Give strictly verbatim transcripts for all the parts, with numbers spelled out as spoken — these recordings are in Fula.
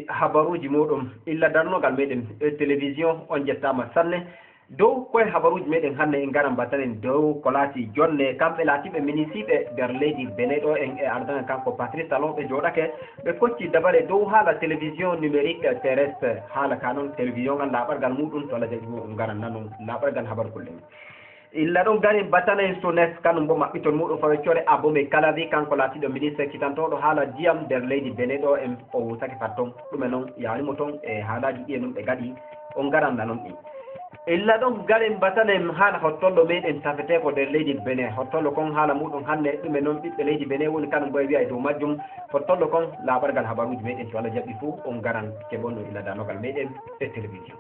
Habaruuji mooɗon illa darnogal meɗen e télévision, on jettaama sanne. Dow koye habaruuji meɗen hannde, en ngaran batanen dow ko laati jonne kamɓe laatiiɓe minisiiɓe nder leydi Benin ɗo en e ardanan kanko Patrice Talon ɓe jooɗake ɓe kocci dabare dow haala télévision numérique terrestre. Haala ka noon télévision ngal laaɓargal muɗum to Allah jaɓi mo on ngaran nanon laaɓargal habaru kullen. Illa ɗon garen batanen SONEF kanum bo maɓɓitol muɗum fawe core Abome Kalavi, kanko laatiiɗo ministre kitantooɗo haala diyam nder leydi Benin ɗo en o wusake fat ton. Ɗume noon yaarimo toon e haalaaji ɗiye noon ɓe ngaɗi on ngaran nanon ɗi. Illa ɗon garen batanen haala hottollo meɗen tafeteeko nder leydi Benin. Hottollo kon haala muɗum hannde ɗume noon ɓiɓɓe leydi Benin woni kanum bo e wiya e dow majjum. Hottollo kon laaɓargal habaruuji meɗen to Allah jaɓi fuu on ngaran keɓon ɗum illa darnogal meɗen e télévision.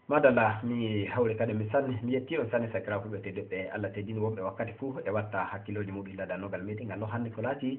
Madalla, mi hawri kadi mi sanni, mi yetti on sanne sakiraaku ɓe tedduɓe. Allah teddini wonɓe wakkati fuu e watta hakkilooji muɗum illa darnogal meɗen ngal ɗo hannde ko laati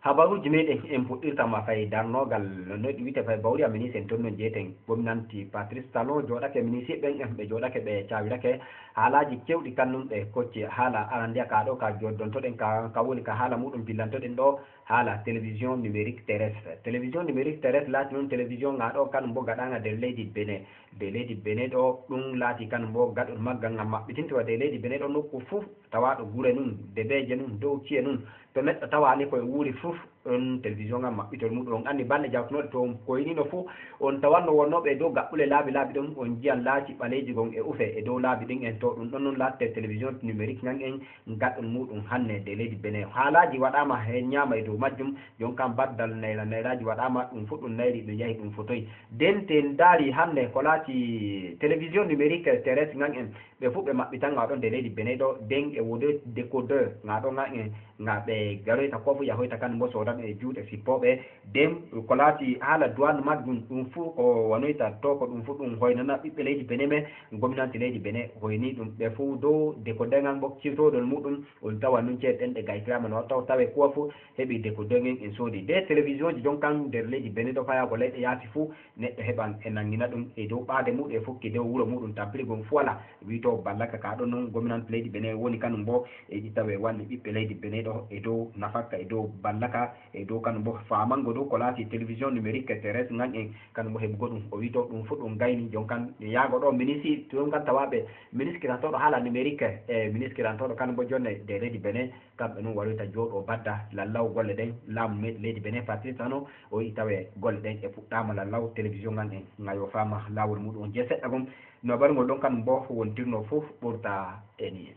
habaruuji meɗen en puɗɗirta ma fay darnogal no ɗi wite fay bawri a minisi en toon no jeeten. Gominanti Patrice Talon jooɗake minisi ɓen en ɓe jooɗake ɓe caawirake haalaaji kewɗi kannum ɓe kocci haala arandiya ka ɗo ka joddontoɗen ka ka woni ka haala muɗum pillantoɗen ɗo haala télévision numérique terrestre. Télévision numérique terrestre laati noon télévision ŋa ɗo kanum bo gaɗaŋa nder leydi Benin. Nder leydi Benin ɗo ɗum laati kanum bo gaɗol maggal ngam maɓɓitinto wa nder leydi Benin ɗo nokku fuu tawaaɗo gure nun, debeeje nun, dow ci'e nun. To neɗɗo tawaani koye wuuri fuu ɗon télévision ngam maɓɓitol muɗum. On anndi balɗe jawtunooɗe to on koynino fuu on tawanno wonnooɓe e dow gaɓɓule laabi laabi ɗum on njiyan laaci ɓaleeji gon e ufe e dow laabi ɗin en to ɗum ɗon nun laatte télévision numérique ngan en gaɗol muɗum hannde nder leydi Benin. Haalaaji waɗaama he ñaama e dow majjum, jon kan baddal nayra nayraaji waɗaama, ɗum fuu ɗum nayri, ɗum yahi, ɗum fotoyi. Den te ndaari hannde ko laati télévision numérique terrestre ngan en, ɓe fuu ɓe maɓɓitan ŋa ɗon nder leydi Benin ɗo, den e wode décodeur ŋa ɗo ngan en, ŋa ɓe garoyta ko fuu yahoyta kan mbo soodan e juuɗe sippooɓe. Den ko laati haala douane majjum, ɗum fuu ko wanoyta to ko ɗum fuu ɗum hoynana ɓiɓɓe leydi Benin men, gomnanti leydi Benin hoyni ɗum. Ɓe fuu dow décodeur ngan bo kirtoodol muɗum, on tawa nun ceeɗe ɗen ɗe gaytiraama no taw tawe kuwa fuu heɓi décodeur ngen en soodi. Nde télévision ji jon kan nder leydi Benin ɗo fayaago leyɗe yaasi fuu, neɗɗo heɓan e nangina ɗum e dow ɓaade muɗum e fukki dow wuro muɗum tampiri gon fuu walaa. Wi to ballaka ka ɗon non gomnanti leydi Benin woni kanum bo e ɗi tawe walli ɓiɓɓe leydi Benin ɗo e dow nafakka e dow ballaka e dow kanum bo faamango dow ko laati télévision numérique terrestre ngan en kanum bo heɓugo ɗum. O wi to ɗum fuu ɗum gayni jon kan yaago ɗo minisi to jon kan tawaaɓe ministre tan tawɗo haala numérique e ministre tan tawɗo kanum bo jonne de leydi Benin. Kamɓe nun waroyta jooɗo badda lallaw golle ɗen. Laamu me-, leydi Benin Patrice Talon o wi'i tawe golle ɗen e puɗɗaama lallaw télévision ngan en ŋayo faama laawol muɗum on jee seɗɗa gom. No barugol ɗon kanum bo wontirno fof ɓurta e ni en.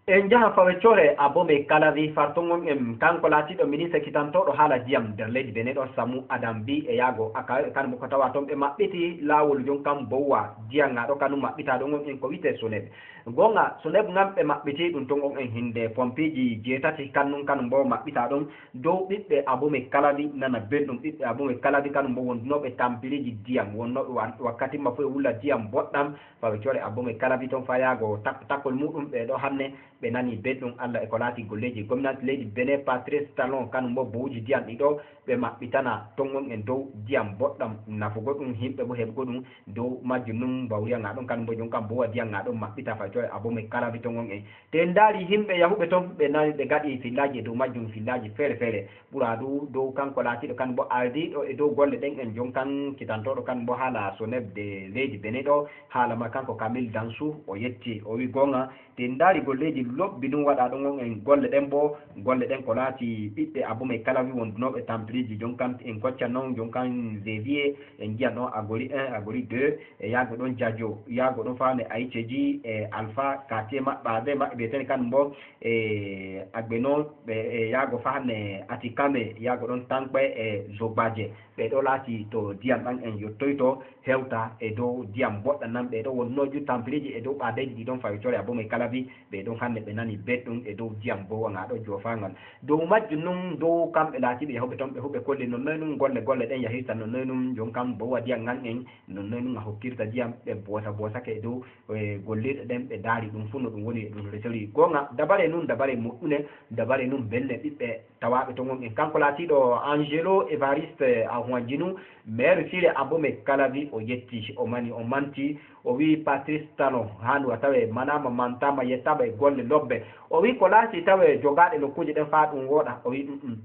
En njaha fawe core Abome Kalavi fartongon en kanko laatiiɗo ministre kitantooɗo haala diyam nder leydi Benin ɗo Samu Adam Bi e yaago aka kanum ko tawa toon ɓe maɓɓiti laawol jon kan bowa diyam ŋa ɗo kanum maɓɓitaa ɗon on en ko wiyetee SONEB. Goonga, SONEB ngan ɓe maɓɓitii ɗum ton on en hinde pompiiji jeetati kannun kanum bo maɓɓitaa ɗum dow ɓiɓɓe Abome Kalavi nana belɗum. Ɓiɓɓe Abome Kalavi kanum bo wondunooɓe tampiriiji diyam wonnooɓe wa-, wakkati ma fof e wulla diyam boɗɗam fawe core Abome Kalavi ton fayaago tak-, takkol muɗum ɓe ɗo hanne ɓe nani belɗum Allah e ko laati golleeji gomnati leydi Benin Patrice Talon kanum bo bowuji diyam ɗi ɗo ɓe maɓɓitana ton on en dow diyam boɗɗam nafugo ɗum himɓe bo heɓugo ɗum. Dow majjum nun mbawriya nga ɗon kanum bo jon kam bowa diyam nga ɗon maɓɓita fay to e Abome Kalavi ton on en. Te ndaari himɓe yahuɓe ton ɓe nani ɓe gaɗi fillaaji e dow majjum fillaaji feere feere. Ɓura du dow kanko laatiiɗo kanum bo ardiiɗo e dow golle ɗen en jon kan kitantooɗo kanum bo haala SONEB de leydi Benin ɗo haala ma kanko Kamil Dansu o yetti o wi goonga. Te ndaari golleeji lobbi ɗum waɗa ɗon on en golle ɗen bo golle ɗen ko laati ɓiɓɓe Abome Kalavi wondunooɓe tampiriiji jon kan en koccan non jon kan Xavier en njiyan ɗon Agori un Agori deux e yaago ɗon Jajo yaago ɗon fawne Aiceji e Alpha Katie maɓɓe Abe maɓɓe mbiyeten kan bo e Agbe non ɓe e yaago fahne Atikame yaago ɗon Tankwe e Zogbaje. Ɓe ɗo laati to diyam ɗan en yottoyto hewta e dow diyam boɗɗam nan ɓe ɗo wonnooju tampiriiji e dow ɓaadeeji ɗi ɗon fawi core Abome Kalavi. Ɓe ɗon hannde ɓe nani belɗum e dow diyam bowa nga ɗo joofaangal. Dow majjum nun dow kamɓe laatiiɓe yahuɓe ton ɓe huɓe kolli non noy nun golle golle ɗen yahirta non noy nun jon kam bowa diyam ngan en non noy nun a hokkirta diyam ɓe boosa boosake e dow e gollirɗe ɗen ɓe Daari ɗum fuu no ɗum woni e ɗum resori. Goonga, dabare nun, dabare moƴƴune, dabare nun benne ɓiɓɓe tawaaɓe to gonɗen. Kanko laatiiɗo Angelo Evariste Ahuanjinu, maire Sire Abome Kalavi, o yetti, o mani, o manti, o wi'i Patrice Talon, haa ndu a tawe manaama, mantaama, yettaama e golle lobbe. O wi'i ko laati tawe jogaaɗe nokkuuje ɗen faa ɗum wooɗa. O wi'i, "Mm, mm."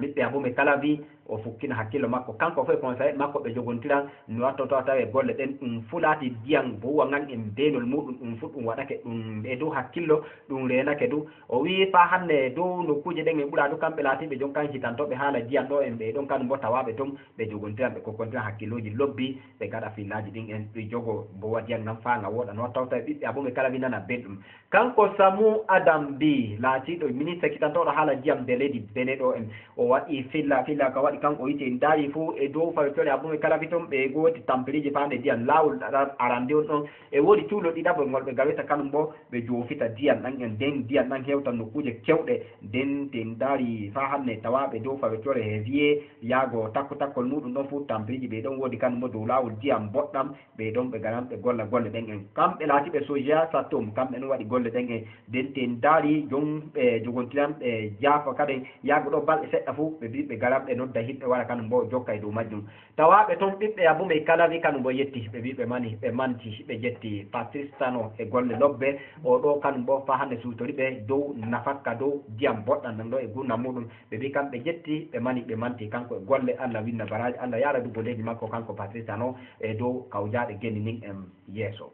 Ɓiɓɓe Abome Kalavi, o fukkina hakkillo makko. Kanko fof e conseil makko ɓe jogontiran no wattoto tawe golle ɗen. Ɗum fuu laati diyan bowa ngan e beenol muuɗum, ɗum fuu ɗum waɗake ɗum e dow hakkillo, ɗum reenake du. O wi'i faa hannde dow nokkuuje ɗen en ɓuraa du kamɓe laatiiɓe jon kan hitantooɓe haala diyan ɗo en ɓe ɗon kan mbo tawaaɓe ton ɓe jogontiran ɓe kokkontiran hakkillooji lobbi ɓe gaɗa fillaaji ɗin en ɓe jogo bowa diyan ngan faa nga wooɗa no watta tawe ɓiɓɓe Abome Kalavi nana belɗum. Kanko Samu Adam Bi, laatiiɗo ministre kitantooɗo haala ndiyam de leydi Bene ɗo en, o waɗi filla, filla ka waɗi kan o yiti en daari fuu e dow fawetore Abome Kalavi ton ɓe gooti tampiriiji faande ndiyam laawol aran-, arande on ɗon. E woodi cuulo ɗiɗaɓol ngol ɓe gaweta kanum bo ɓe joofita ndiyam ɗan en, nden ndiyam ɗan hewta nokkuuje kewɗe. Nden te en daari faa hannde tawaaɓe dow fawetore he wiye yaago takko takkol muuɗum ɗon fuu tampiriiji ɓe ɗon woodi kanum bo dow laawol ndiyam boɗɗam. Ɓe ɗon ɓe garan ɓe golla golle ɗen en. Kamɓe laatiiɓe soja Satom, kamɓe non waɗi golle ɗen en. Nden te en daari jon ɓe jogontiran ɓe jaafa kaden yaago ɗo balɗe seɗɗa fuu, ɓe mbii ɓe garan ɓe nodda himɓe wara kanum bo jokka e dow majjum. Tawaaɓe ton ɓiɓɓe Abumey Kalavi kanum bo yetti, ɓe mbii ɓe mani, ɓe manti, ɓe jetti Patrice Tano e golle lobbe. O ɗo kanum bo faa hannde suutori ɓe dow nafakka, dow diyam boɗɗam nan ɗo e gurdam muuɗum. Ɓe mbii kamɓe jetti, ɓe mani, ɓe manti kanko e golle. Allah winna baraaji, Allah yaara du golleeji makko kanko Patrice Tano e dow kawjaaɗe genni nin en yeeso.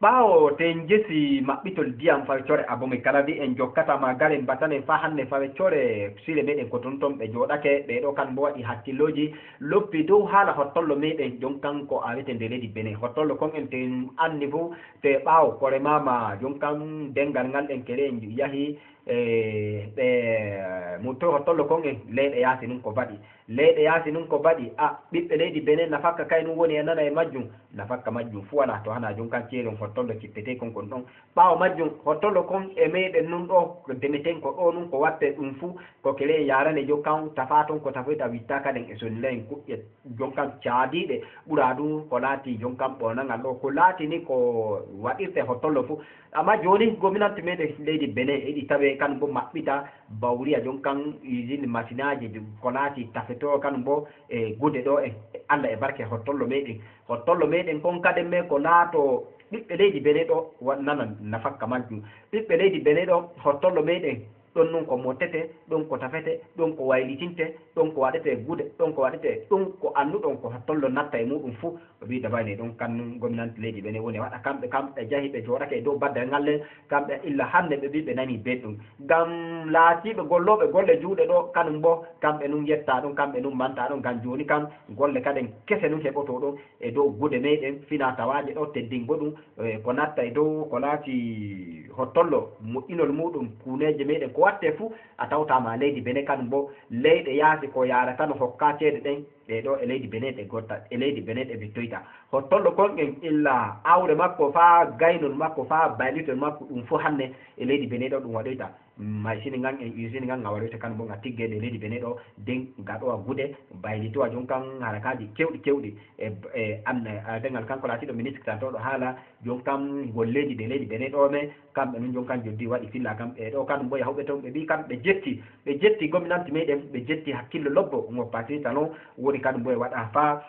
Ɓaawo te en jesi maɓɓitol diyam fawetore Abomey Kalavi, en jokkata ma garen batanen faa hannde fawetore sire meɗen ko tun ton ɓe jooɗake. Ɓee ɗo kan bo waɗi hakkillooji loppi dow haala hottollo meɗen jon kan ko awete nde leydi Benin. Hottollo kon en te en anni fuu te ɓaawo ko remaama jon kan dengal ngal en kere en yahi e ɓe mutto hottollo kon en leyɗe yaasi nun ko baɗi. Leyɗe yaasi nun ko baɗi, a, ɓiɓɓe leydi Benin nafakka kay nun woni e nana e majjum. Nafakka majjum fuu walaa to hanaa jon kan ceeɗon hottollo cippetee kon kon ɗon. Ɓaawo majjum, hottollo kon e meɗen nun ɗo ko demeten ko ɗo nun ko watte ɗum fuu, ko kele en yaarane jon kan tafaa ton ko tafoyta wittaaka ɗen e sonnila en kuƴƴe jon kan caadiiɗe ɓuraa du ko laati jon kan ɓoonangal ɗo. Ko laati ni ko waɗirte hottollo fuu. Amma jooni, gominante meɗen leydi Benin eɗi tawe kan bo maɓɓita bawriya jon kan usine masinaaji ko laati tafetoo kan bo e gude ɗo e Allah e barke hottollo meɗen. Hottollo meɗen kon kaden me ko laato ɓiɓɓe leydi Benin ɗo wa-, nana nafakka majjum. Ɓiɓɓe leydi Benin ɗo hottollo meɗen ɗon nun ko mottete, ɗon ko tafete, ɗon ko waylitinte, ɗon ko waɗete gude, ɗon ko waɗete, ɗum ko annuɗon ko hottollo natta e muɗum fuu. O wi dabayne ɗon kan nun gominante leydi Benin woni waɗa kamɓe, kamɓe jahi ɓe jooɗake e dow baddal ngal len, kamɓe illa hannde ɓe mbi ɓe nani belɗum. Ngam laatiiɓe gollooɓe golle juuɗe ɗo kanum bo, kamɓe nun yetta ɗum, kamɓe nun manta ɗum, ngam jooni kan golle kaden kese nun heɓoto ɗum e dow gude meɗen fina tawaaje ɗo teddingo ɗum, e ko natta e dow ko laati hottollo moƴƴinol muɗum kuuneeje meɗen ko watte fuu a tawta ma leydi Benin kanum bo leyɗe yaasi ko yaarata no hokka ceede ɗen. Ɗee ɗo e leydi Benin ɗe gotta, e leydi Benin ɗe vittoyta. Hottollo kon en illa awre makko faa gaynol makko faa baylitol makko ɗum fuu hannde e leydi Benin ɗo ɗum waɗoyta. Machine ngan en usine ngan nga waɗoyta kan bo nga tiggeede e leydi Benin ɗo den nga ɗowa gude baylitowa jon kan harakaaji kewɗi kewɗi e, e an, e dengal kanko laatiiɗo ministre tan to ɗo haala jon kan golleeji ɗe leydi Benin ɗo me kamɓe nun jon kan joddi waɗi filla kam. E ɗo kanum bo yahooɓe ton ɓe mbi kam ɓe jetti, ɓe jetti gominante meɗen, ɓe jetti hakkillo lobbo ngo Patrice Talon woni kanum bo e waɗa faa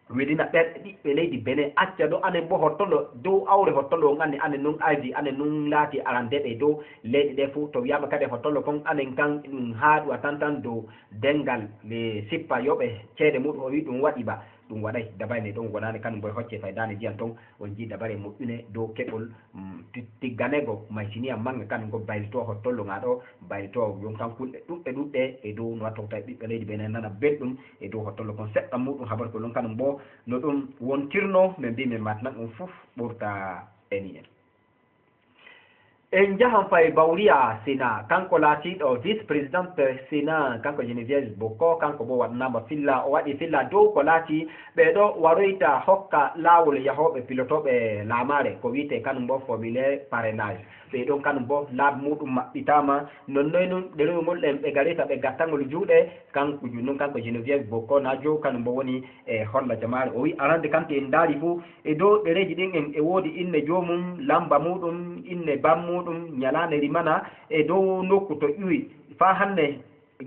welina ɓerɗe ɓiɓɓe leydi Benin. Acca ɗo anen bo hottollo dow awre hottollo on anni anen nun aydi, anen nun laati arandeeɓe dow leyɗe ɗe fuu. To wiyaama kadi hottollo kon anen kan ɗum haaɗu a tan tan dow dengal le sippa yoɓe ceede muɗum o wi ɗum waɗi ba. Ɗum waɗay dabayne ɗon wonaani kanum boy hocce faydaani ndiyan ton on jii dabare moƴƴune dow keɓol, mm, ti-, tigganego maysiniya manga kanum ngo baylito hottollo nga ɗo baylito yon kan kulɗe ɗuɗɗe ɗuɗɗe e dow no watta ko tawi ɓiɓɓe leydi ɓe nana belɗum e dow hottollo kon seɗɗa muɗum habar ko ɗon kanum bo no ɗum wontirno min mbi min matnan on fof ɓurta eni en. En njahan fay Bawriya Sena, kanko laatiiɗo vice présidente Sena, kanko Geneviève Boko, kanko boo waɗanaama filla, o waɗi filla dow ko laati ɓee ɗo waroyta hokka laawol yahooɓe pilotooɓe laamaare, ko wiyetee kanum boo formulaire parrainage. Ɓee ɗon kanum boo laabi muuɗum maɓɓitaama, nonnoy nun ɗerewol ngol ɗen ɓe gareta ɓe gattangol juuɗe, kanko ju-, nun kanko Geneviève Boko na jow kanum boo woni e holla jamaare. O wi'i arande kanti en ndaari fu, e dow ɗereeji ɗin en e woodi inne joomum, lamba muuɗum, inne bam muuɗum, nyalaane rimana, e dow nokku to ƴuwi. Faa hande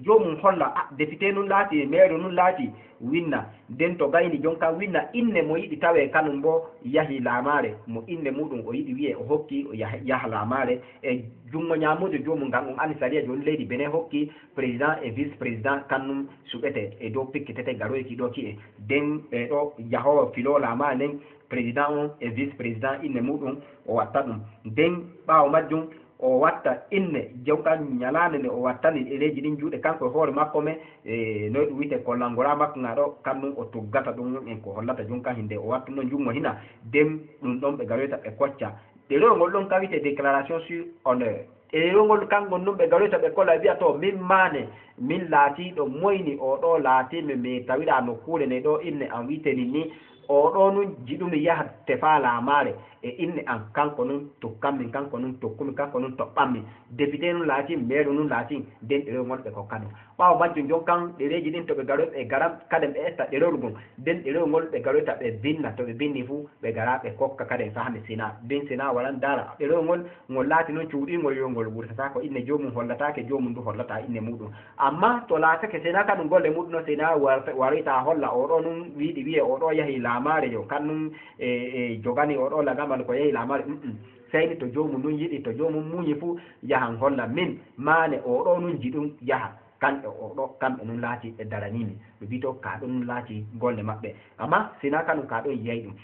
joomum holla, a, depite nun laati, meeru nun laati, winna. Den to gayni jon kan winna inne mo yiɗi tawee kanum bo yahi laamaare, mo inne muuɗum o yiɗi wi'ee o hokki o yaha, yaha laamaare. E jungo nyaamuujo joomum, ngam on andi sariya jooni leydi Benin hokki président e vice président kannum suɓete e dow pikkitete garoyki ɗo ki'e. Den ɓe ɗo yahoowo filoo laamaare nden, président on e vice président inne muuɗum o watta ɗum. Den ɓaawo majjum o watta inne jonkan nyalaande nde o wattani ɗereeji ɗin juuɗe kanko e hoore makko men, e noy ɗum wiyetee ko langoraa makko ngaa ɗo, kannum o tuggata ɗum en ko hollata jonkan hinde o wattuno jungo hina. Den ɗum ɗon ɓe garoyta ɓe kocca. Ɗerewol ngol ɗon kan wiyetee déclaration sur honneur. Ɗerewol ngol kanngol nun ɓe garoyta ɓe kola, ɓe wi'a to min maane, min laatiiɗo moyni oo ɗo laatiimi mi tawiraa nokkuure ne ɗo inne am wiyetee ni ni, oo ɗo nun jiɗumi yaha tefaa laamaare e inne am, kanko nun tokkammi, kanko nun tokkumi, kanko nun toɓɓammi. Depite nun laatii, meeru nun laatii, den ɗerewol ngol ɓe kokka ɗum. Ɓaawo majjum jon kan ɗereeji ɗin to ɓe garoy ɓe garan kaden ɓe etta ɗerewol ngon, den ɗerewol ngol ɓe garoyta ɓe binna, to ɓe binni fu ɓe gara ɓe kokka kaden fahami Sena. Den Sena waran dara ɗerewol ngol, ngol laati non cuuɗiingol yo ngol wurtataako inne joomum hollataake, joomum du hollataa inne muuɗum. Amma to laatake Sena kanum golle muuɗum no Sena war-, waroyta holla oo ɗo nun wiiɗi wi'ee oo ɗo yahi laamaare yo kannum e, e jogani oo ɗo lagamal ko yahi laamaare, mm, mm. Sey ni to joomum nun yiɗi, to joomum muuyi fu yahan holla min maane oo ɗo nun jiɗum yaha. Kamɓe oo ɗo, kamɓe nun laati ɓe daranii mi. Ɓe wi'i to kaa ɗon nun laati golle maɓɓe. Amma Sena kanum kaa ɗon yiyay ɗum.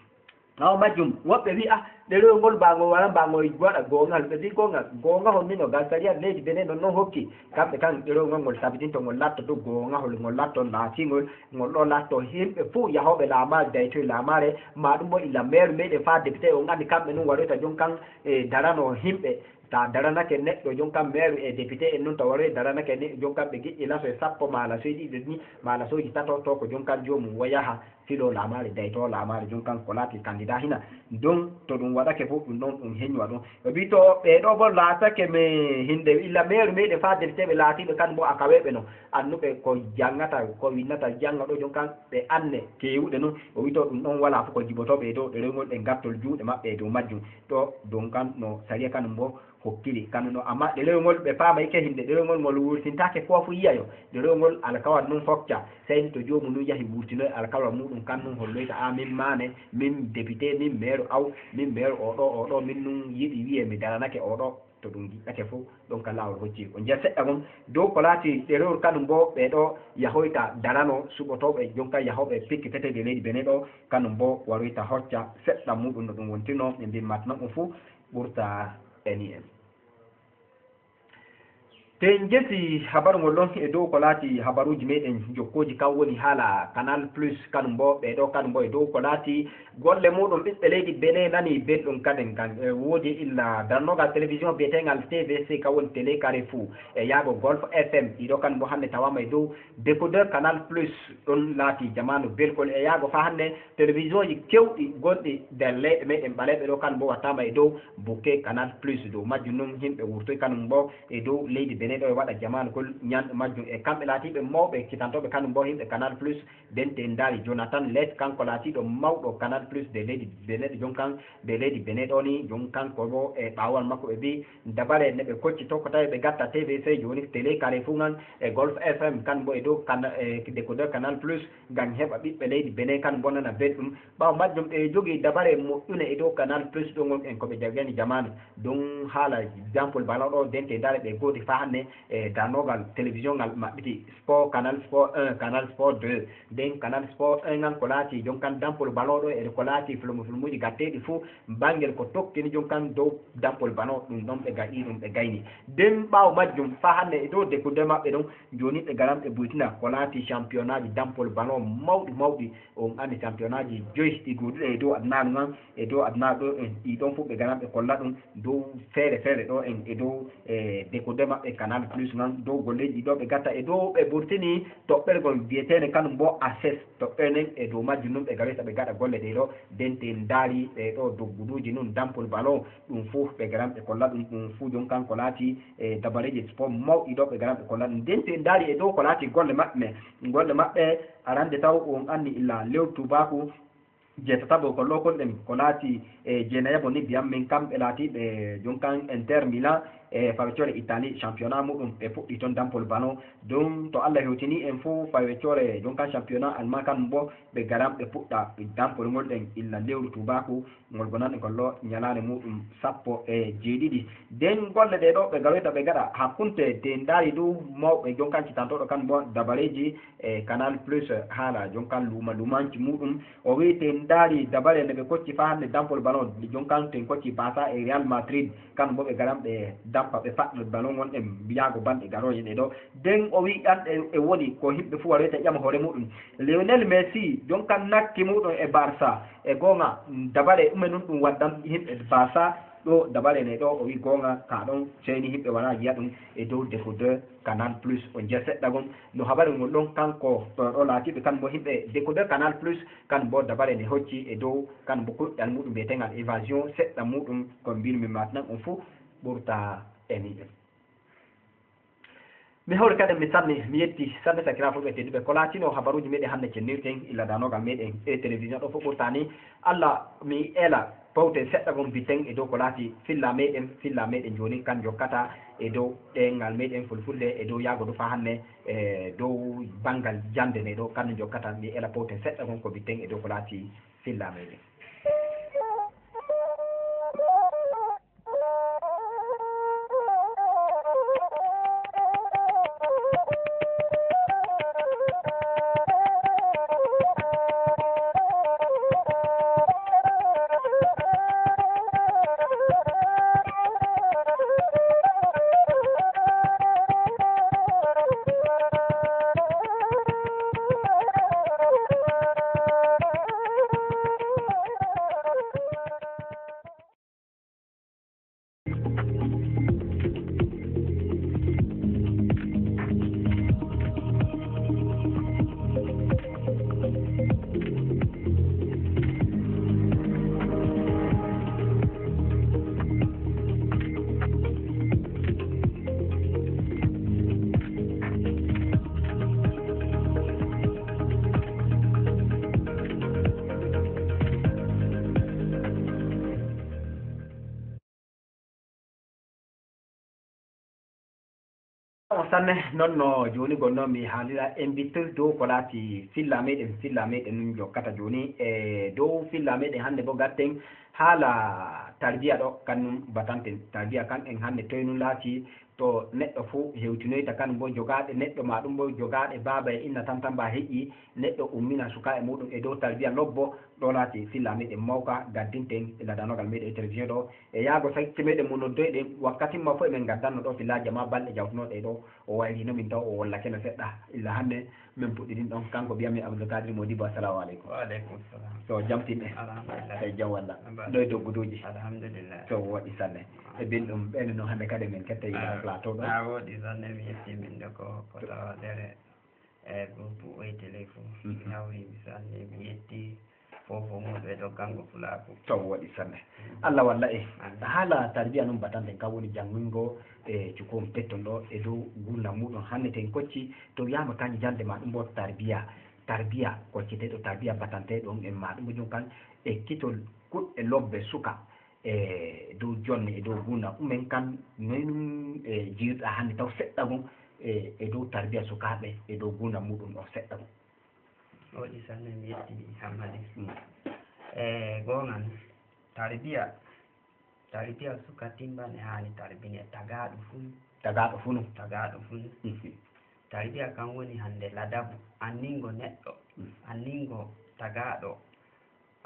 Ɓaawo majjum, woɓɓe wi'a, ɗerewol ngol baa ngol waran baa ngol waɗa goongal. Ɓe wi'i goongal, goongahol ni no gal sariya leydi Benin non non hokki. Kamɓe kan ɗerewol ngol ngol tabitinto ngol latto du goongahol, ngol latto laatiingol, ngol ɗo latto himɓe fuu yahooɓe laamaare, daytoy laamaare, maa ɗum bo illa meeru meɗen faa depite on andi kamɓe nun waroyta jon kan e darano himɓe. Ta daranake neɗɗo jon kan meeru e depite en nun ta waroy daranake neɗɗo jon kan ɓe giƴƴi laso e sappo maa lasoy ɗiɗi ni, maa lasooji tato to ko jon kan joomum wo yaha. Filoo laamaare, daytoo laamaare, jon kan ko laati kandida hina. Don to ɗum waɗake fof ɗum ɗon ɗum heñwa ɗum. Ɓe mbii to ɓee ɗoo bo laatake mi hinde illa meeru meɗen faa defteeɓe laatiiɓe kan bo a kaweeɓe no. Annuɓe ko janngata, ko winnata jannga ɗo jon kan ɓe anne keewuɗe non. O wii to ɗum ɗon walaa fof ko jibotoo ɓee dow ɗerewol ngol ɓe gattol juuɗe maɓɓe e dow majjum. To don kan no sariya kanum bo hokkiri kanum ɗo. Amma ɗerewol ngol ɓe paamayke hinde ɗerewol ngol ngol wurtintaake foofu yi'ayo. Ɗerewol ngol alkawal nun hokka. Sey ni to joomum nun yahi wurtinoy alkawal muuɗum kan nun holloyta a min maane, min depite, min meeru aw, min meeru oo ɗoo, oo ɗoo, min nun yiɗi wi'ee mi daranake oo ɗoo. To ɗum giɗɗake fof, ɗon ka laawol hocci. On njiya seɗɗa gom, dow ko laati ɗerewol kanum bo ɓee ɗoo yahoyta darano suɓotooɓe, jon kan yahooɓe pikkiteteeɓe leydi Benin ɗoo, kanum bo waroyta hocca seɗɗa muuɗum no ɗum wontirnoo, min mbii matna ɗum fof ɓurta eni en. Te en jesi habaru ngol ɗon e dow ko laati habaruuji meɗen jokkooji, kan woni haala Canal Plus, kanum bo ɓee ɗoo, kanum bo e dow ko laati golle muuɗum ɓiɓɓe leydi Benin nani belɗum kaden kan. E woodi illa darnogal télévision biyeteegal T V C, kan woni Télé Carrefour, e yaago Golf F M, ɗiɗo kanum bo hannde tawaama e dow décodeur Canal Plus. Ɗon laati jamaanu belkol e yaago faa hannde télévision ji kewɗi gonɗi nder leyɗe meɗen ɓaleeɓe ɗoo, kanum bo wattaama e dow bukke Canal Plus. Dow majjum nun himɓe wurtoy kanum bo e dow leydi Benin ɗo e waɗa jamaanu kol ñanɗo majjum. E kamɓe laatiiɓe mawɓe ekkitantooɓe kanum bo himɓe Canal Plus, den te en ndaari Jonathan Let, kanko laatiiɗo mawɗo Canal Plus de leydi Benin ɗo, jon kan de leydi Benin ɗo ni, jon kanko bo e ɓaawal makko ɓe mbii dabare ne ɓe kocci to ko tawi ɓe gatta T V C jooni Télé Carrefour ngan e Golf F M kan bo e dow kan, e décodeur Canal Plus ngam heɓa ɓiɓɓe leydi Benin kan bo nana belɗum. Ɓaawo majjum ɓe jogii dabare moƴƴune e dow Canal Plus ɗo ngon en ko ɓe jagani jamaanu. Ɗum haala Jean Paul Ballon ɗo dente dare ɓe goodi faa hannde. E darnoogal télévision ngal maɓɓiti, sport, canal sport un, canal sport deux, nden canal sport un ngan ko laati jonkan dampol ballon ɗo e ko laati filmu filmuji gatteeɗi fuu banngel ko tokkini jonkan dow dampol ballon. Ɗum ɗon ɓe gaɗi ɗum ɓe gayni. Nden ɓaawo majjum faa hannde e dow décodeur maɓɓe ɗon, jooni ɓe garan ɓe buytina ko laati championnat ji dampol ballon mawɗi mawɗi. On anndi championnat ji joyi ɗi gooduɗe e dow adunaaru ngan, e dow adunaaru ɗo en ɗi ɗon fuu ɓe garan ɓe kolla ɗum dow feere feere ɗo en e dow e décodeur maɓɓe canal plus ngan, dow golleeji ɗi ɗo ɓe gatta e dow ɓe burtini toɓɓergol biyeteende kanum bo access. Toɓɓere nden e dow majjum nun ɓe garoyta ɓe gaɗa golle ɗe ɗo. Nden to en ndaari ɗe ɗo dogguduuji nun dampol ballon, ɗum fuu ɓe garan ɓe kolla ɗum. Ɗum fuu jonkan ko laati e dabareeji sport mawɗi ɗo ɓe garan ɓe kolla ɗum. Nden to en ndaari e dow ko laati golle maɓɓe, golle maɓɓe arande taw on anndi illa lewru tuubaaku jeetataɓo ko lokol ɗen ko laati e jeenayaɓo ni biyam min kamɓe laatiiɓe jonkan Inter Milan e fawcoore Italie. Championnat muɗum ɓe puɗɗi toon dampol ballon. Ɗum to Allah hewtini en fuu fawcoore jonkan championnat Allemagne kan bo ɓe garan ɓe puɗɗa dampol ngol ɗen illa lewru tuubaaku ngol gonanɗe ngol lo ñalaande muɗum sappo e jeeɗiɗi. Nden golle ɗe ɗo ɓe garoyta ɓe gaɗa hakkunde de ndaari dow mawɓe jonkan citantooɗo kan bo dabareeji e canal plus haala jonkan luuma luumanci muɗum. O wi'i to en ndaari dabare nde ɓe kocci faa hannde dampol ballon, jonkan to en kocci Barça e Real Madrid, kan bo ɓe garan ɓe dampa ɓe faɗɗa ballon ngon ɗen mbiyaago balɗe garooje ɗe ɗo. Nden o wi'i ɗan e, e woni ko himɓe fuu waroyta ƴama hoore muɗum. Lionel Messi jonkan nakki muɗum e Barça, e goonga dabare ɗume nun ɗum waddan himɓe Barça? Ɗo dabare ne ɗo o wi'i goonga ka ɗon seyni himɓe walaa yi'a ɗum e dow décodeur canal plus. O njiya seɗɗa gon no habaru ngol ɗon kanko ɗo ɗo laatiiɓe kan bo himɓe décodeur canal plus kan bo dabare ne hocci e dow kan bo kuɗɗal muɗum mbiyetengal évasion seɗɗa muɗum ko mbirmi matnan on fuu ɓurta e miɗen. Mi hawri kadi mi sanni mi yetti sanne sakira fulɓe tedduɓe ko laatino habaruuji meɗen hannde cennirten illa danogal meɗen e télévision ɗo fof ɓurtani. Allah mi ela pawten seɗɗa gon biten e dow ko laati filla meɗen filla meɗen jooni kan jokkata e dow ɗengal meɗen fulfulde e dow yaago du faa hannde e dow banngal jannde nde ɗo kan jokkata mi ela pawten seɗɗa gon ko biten e dow ko laati filla meɗen. On sanne noon no jooni gonnoo mi haalira en mbittoy dow ko laati filla meɗen filla meɗen nun jokkata jooni e dow filla meɗen hannde bo gatten haala tarbiya ɗo kan nun batanten tarbiya kan en hannde toy nun laati to neɗɗo fuu hewtinoyta kan bo jogaaɗe neɗɗo ma ɗum bo jogaaɗe baaba e inna tantamba heƴƴi neɗɗo ummina suka e muɗum e dow tarbiya lobbo ɗo laati filla meɗen mawka gaddinten e ladanogal meɗen e télévision ɗo e yaago sakke meɗen mo noddoyɗen wakkatin ma fof emen gaddanno ɗo fillaaji ma balɗe jawtunoɗe ɗo o wayri no min taw o wollake no seɗɗa illa hannde min puɗɗirin ɗon kanko biyami abdoulkadir modibo assalamu aleykum waaleykum salam so jamtinɗe alhamdulillah e jam walla ɗo e dogguduji alhamdulillah so waɗi sanne e bin ɗum ɓeni noon hannde kadi min ketta yiɗa plateau ɗo a woɗi sanne mi yetti min ɗo ko ko tawandere e groupe oytele fof mi hawri mi sanne mi yetti fof o muɗo e ɗo kanngo fulaaku taw waɗi sanne allah walla e haala tarbiya noon batanten kam woni janngingo e cukoon petton ɗo e dow gurdam muɗum hannde ten kocci to wiyama kañum jannde ma ɗum mbo tarbiya tarbiya kocceteɗo tarbiya batanteɗo on en ma ɗum ko jom kan e kitol kuɗɗe lobbe suka e dow jonne e dow gurdam ɗumen kan noy ɗum e jiirɗa hannde taw seɗɗa gon e dow tarbiya sukaaɓe e dow gurdam muɗum on seɗɗa gon waɗi sanne mi yetti hammadi e goonga ni tarbiya Tarbiya suka timban e haani tarbine tagaaɗo fuu. Tagaaɗo fuu. Tagaaɗo fuu. Mhm. Tarbiya kan woni hannde ladabu, anningo neɗɗo, mhm, anningo tagaaɗo,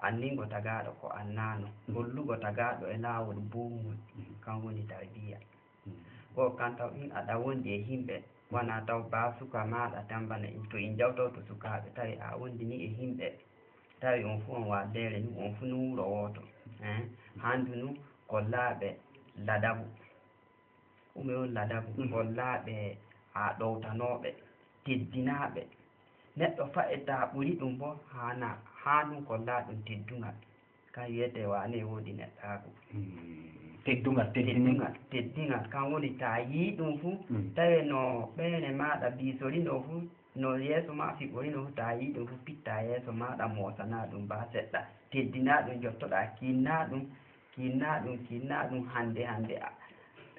anningo tagaaɗo ko annano, mhm, hollugo tagaaɗo e laawol boongol, mhm, kan woni tarbiya. Mhm. Ko kan taw in aɗa wondi e yimɓe, wana taw ba suka maaɗa tan bana in, to in jawtawto sukaaɓe, tawi a wondini e yimɓe, tawi on fuu on waddere nu, on fuu nu wuro wooto. Eh, handu nu kollaaɓe ladabu. Ɗume on ladabu? Mm. Kollaaɓe a ɗowtanooɓe, teddinaaɓe. Neɗɗo fa e ta ɓuri ɗum bo, haana, haa ɗum kollaa ɗum teddungal. Kan wiyete waane e woodi neɗɗaagu. Mm. Teddungal, teddingal. Teddingal, teddingal. Kan woni ta yii ɗum fu, mm, tawe no ɓeene maaɗa biisorino fu, no yeeso ma fiɓɓorino fu, ta yii ɗum fu, pitta yeeso maaɗa, moosana ɗum ba seɗɗa. Teddina ɗum, jottoɗa, kinna ɗum, kinna ɗum, kinna ɗum hannde, hannde. A,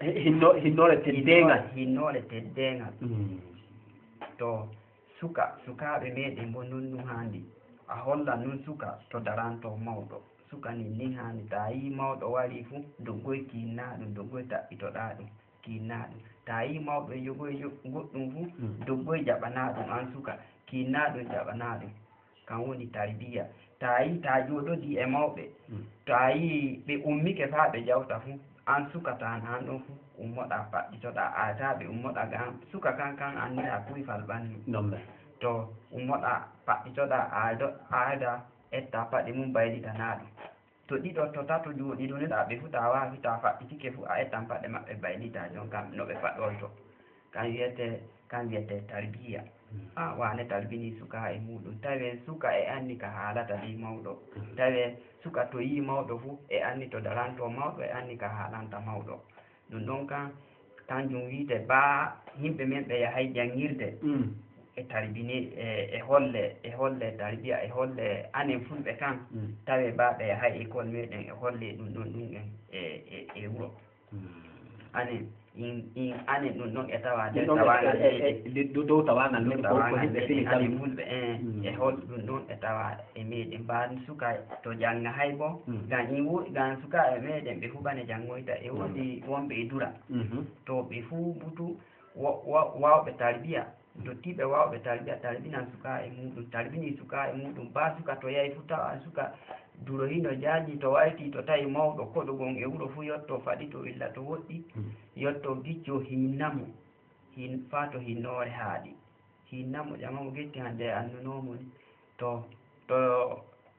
Hi-, hinno-, hinnoore teddeengal. Hinnoore, hinnoore teddeengal. Mm. To suka, sukaaɓe meɗen bo non ɗum haandi. A hollan nun suka to daranto mawɗo. Suka nin nin haandi. Ta yii mawɗo wari fu, doggoy kinna ɗum, doggoy taɓɓitoɗa ɗum, kinna ɗum. Ta yii mawɗo e yogoy yo-, goɗɗum fu, mm, doggoy jaɓana ɗum an suka, kinna ɗum jaɓana ɗum. Kan woni tarbiya. Ta yii ta jooɗodii e mawɓe, mm, ta yii ɓe ummike faa ɓe jawta fu, an suka ta nan ɗon fu, ummoɗa paɗɗitoɗa, aata ɓe ummoɗa gam suka kan, kan annira kuyfal ɓannu. Noon men. To ummoɗa paɗɗitoɗa, aado-, aada, etta paɗe mum baylitana ɗum. To ɗiɗo, to tato jooɗiɗoniɗa ɓe fu, ta waawi, ta faɗɗitike fu, a ettan paɗe maɓɓe baylita jon kam no ɓe faɗorto. Kan wiyete, kan wiyete tarbiya. Mm. A, waane talbini suka e muuɗum. Tawe suka e anni ka haalata ley mawɗo. Mm. Tawe suka to yii mawɗo fu, e anni to daranto mawɗo, e anni ka haalanta mawɗo. Ɗum ɗon kan, kanjum wiite baa yimɓe men ɓe yahay janngirde. Mm. E tarbini, e, e holle, e holle tarbiya, e holle anen fulɓe kan. Mm. Tawe baa ɓe yahay école meɗen, e holle ɗum ɗon ɗum en e, e, e wuro. Mm. Anen, in, in, anen ɗum ɗon e tawa nder tawaangal meɗen. Dow tawaangal meɗen, ko, ko yimɓe fini tawi. Anen fulɓe, eh, mm, e hol ɗum ɗon e tawa e meɗen. Mbaadi suka to jannga hay bo, mm, ngam in wo-, ngam sukaaɓe meɗen ɓe fu bane janngoyta. E woodi wonɓe e dura. Mhm. To ɓe fu butu wa-, wa-, waawɓe tarbiya. Dottiiɓe waawɓe tarbiya, tarbinan sukaa e muuɗum, tarbini sukaa e muuɗum. Baa suka to yahi fu tawa suka duro hino jaaji, to warti to tawi mawɗo koɗo gon e wuro fu yotto faɗi to illa to woɗɗi, mm, yotto gicco hinna mo, hin-, faa to hinnoore haaɗi. Hinna mo, ƴama mo getti hande e annunoo mo ni. To, to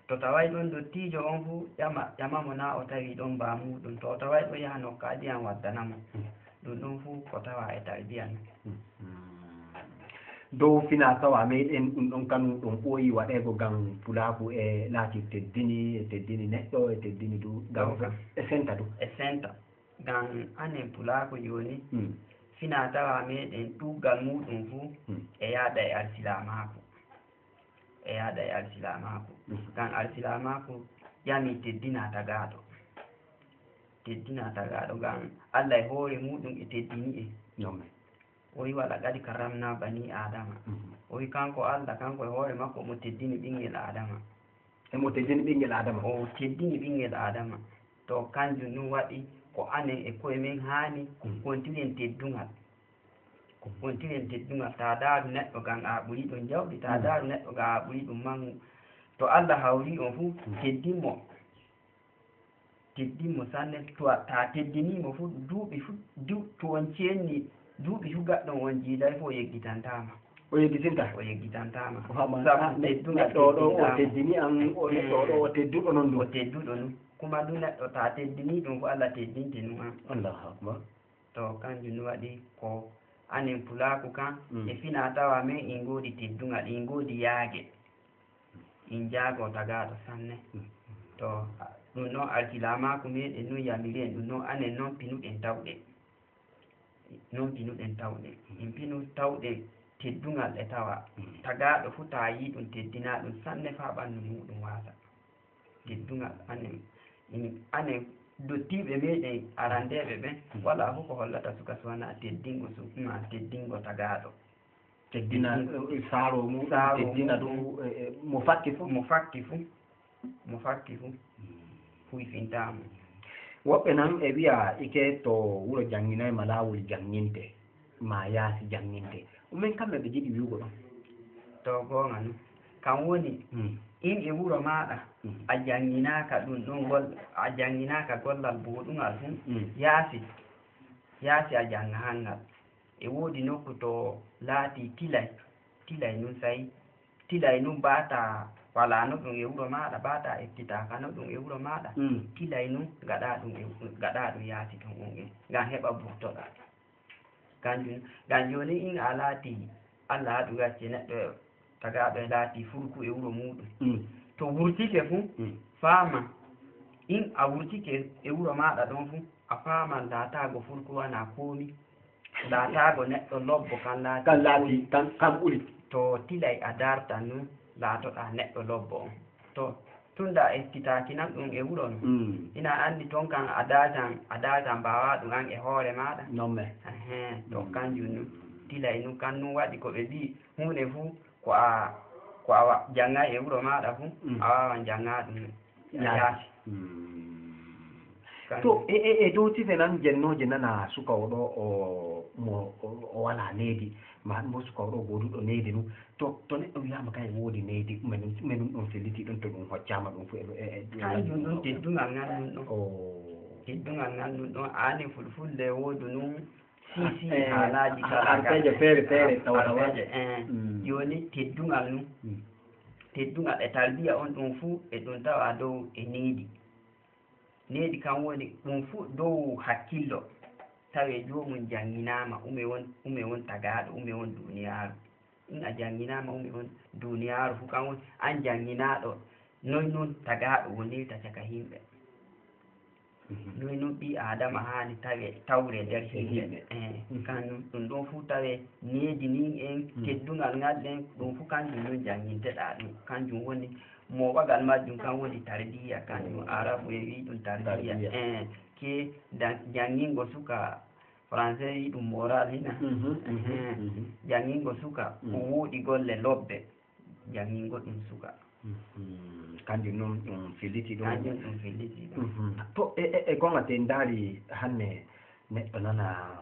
To taway ɗon dottiijo on fu, ƴama, ƴama mo naa o tawi ɗon baa muuɗum. To o taway ɗon yaha nokka adii an waddana mo. Mm. Ɗum ɗon fu ko tawa e tarbiya non. Mm. Dow fina tawa meɗen ɗum ɗon kanu ɗon ɓooyi waɗeego ngam pulaaku e laati teddini, e teddini neɗɗo, e teddini du ngam e senta du. E senta. Ngam anen pulaaku jooni, mm, fina tawa meɗen ɗuuggal muuɗum fu, mm, e yaada e alsilaamaaku. E yaada e alsilaamaaku. Mhm. Ngam alsilaamaaku ƴami teddina tagaaɗo. Teddina tagaaɗo ngam Allah e hoore muuɗum e teddini en. Noon men. O wi, "Wala qad karramna bani Aadama." Mhm. O wi, kanko Allah, kanko e hoore makko, omo teddini ɓinngel Aadama. Emo teddini ɓinngel Aadama? O teddini ɓinngel Aadama. To kanjum ɗum waɗi ko anen e koye men haani, mm, kontiren teddungal. Ko kontiren teddungal. Taa daaru neɗɗo ngam a ɓuri ɗum jawdi, taa, mm, daaru neɗɗo ngam a ɓuri ɗum manngu. To Allah hawri on fu, mm, teddin mo. Teddin mo sanne. To a, taa teddinii mo fu, duuɓi fu, du-, to on ceenni, duuɓi fu gaɗɗon on jiiday fu, o yeggitantaa ma. O yeggitinta? O yeggitantaa ma. Sabu teddungal teddinɗaa mo. Neɗɗo ɗo o teddini an, o neɗɗo ɗo o tedduɗo non ɗum. O tedduɗo non. Kuma du neɗɗo taa teddinii ɗum fu, Allah teddinte nun an. Allahu akbar. To kanjum waɗi ko anen pulaaku kan, mm, e fina tawa men in ngoodi teddungal, in ngoodi yaage. In jaago tagaaɗo sanne. Mm. To ɗum noon alsilaamaaku meɗen nun yamiri en, ɗum noon anen noon pinuɗen tawɗen. Noon pinuɗen tawɗen. In pinu tawɗen teddungal e tawa. Mm. Tagaaɗo fu taa yii ɗum teddinaa ɗum sanne faa ɓanndu muuɗum waasa. Teddungal anen, in, anen dottiiɓe meɗen arandeeɓe ɓen, mm, walaa fof ko hollata suka so wanaa teddingo su-, ma teddingo tagaaɗo. Teddina, teddin-, eh, saaro mum, saaro teddina mum. Ɗum, eh, eh, mo fatti fof. Mo fatti fof. Mo fatti fof. Mm. Huyfintaa mo. Woɓɓe nan e wiya ike to wuro jannginay ma laawol jannginte, ma yaasi jannginte. Ɗumen kamɓe ɓe jiɗi wi'ugo ɗon? To goonga non. Kan woni, Mm. in e wuro maaɗa, Mm. a jannginaaka ɗum ɗon gol-, a jannginaaka gollal buuɗungal fuu, Mm. yaasi, yaasi a jannga hanngal. E woodi nokku to laati tilay, tilay nun say, tilay nun baata walaano ɗum e wuro maaɗa, baata ekkitaaka no ɗum e wuro maaɗa, Mm. tilay nun gaɗa ɗum e, gaɗa ɗum yaasi ton on en, ngam heɓa burtoɗa. Kanjum, ngam jooni in a laati, Allah haɗu gacce neɗɗo tagaaɗo e laati furku e wuro muuɗum. Mm. To wurtike fu, Mm. faama, in a wurtike e wuro maaɗa ɗon fu, a faaman laataago furku wanaa koomi. Laataago neɗɗo lobbo kan laati Kan laati, koomi. kan, kan ɓuri. To tilay a dartan nun, laatoɗaa neɗɗo lobbo on. To, tunda a ekkitaaki nan ɗum e wuro non. Mm. Ina anndi ton kan a daajan, a daajan mbaawaa ɗum an e hoore maaɗa. Non me. Ehen, to Mm. kanjum nun. Tilay nun kan nun waɗi ko ɓe mbi'i, huunde fu ko a, ko a wa-, janngay e wuro maaɗa fu, Mm. a waawan jannga ɗum Yaasi. yaasi. Mm. Kan- To, e, e, e dow sife nan jennooje nana suka o ɗo o, mo, o, o walaa needi, ma ɗum bo suka o ɗo gooduɗo needi nun. To, to neɗɗo wi'aama kay woodi needi, menun, menun ɗum felliti ɗum, to ɗum hoccaama ɗum fu e, e, e, Kanjum ɗum teddungal ngal nun ɗon. O. Teddungal ngal nun ɗon, aani fulfulde woodu nun, si, si, Eh, haalaaji ha-, kala harfeeje kala. feere feere, tawa, tawa. Harfeeje, eh. Mm. Jooni teddungal nun. Mm. Teddungal e tarbiya on ɗum fu e ɗum tawa dow e needi. Needi kan woni ɗum fu dow hakkillo. Tawe joomum jannginaama ume won, ume won tagaaɗo, ume won duuniyaaru. In a jannginaama ume won duuniyaaru fu kan woni an jannginaaɗo, noy nun tagaaɗo wonirta caka himɓe. Mhm. Noy nun ɓii Aadama haani tawe, tawre nder E himɓe. himɓe. Eh, Mhm. kan nun, ɗum ɗon fu tawe needi nin en, Mhm. teddungal ngal ɗen, ɗum fu kanjum nun jannginteɗaa ɗum. Kanjum woni mooɓagal majjum, kan woni tarbiya, kanjum Mhm. Arabu e wi'i ɗum tarbiya. Tarbiya. Eh, ke da-, janngingo suka, Français wi'i ɗum moral hina. Mhm, mhm, Eh, mhm. Janngingo suka, ko Mhm. wooɗi golle lobbe. Janngingo ɗum suka. Mhm. Kanjum nun ɗum filliti ɗum. Kanjum ɗum filliti ɗum. Mhm. To e, e, e goonga te ndaari hanne neɗɗo nana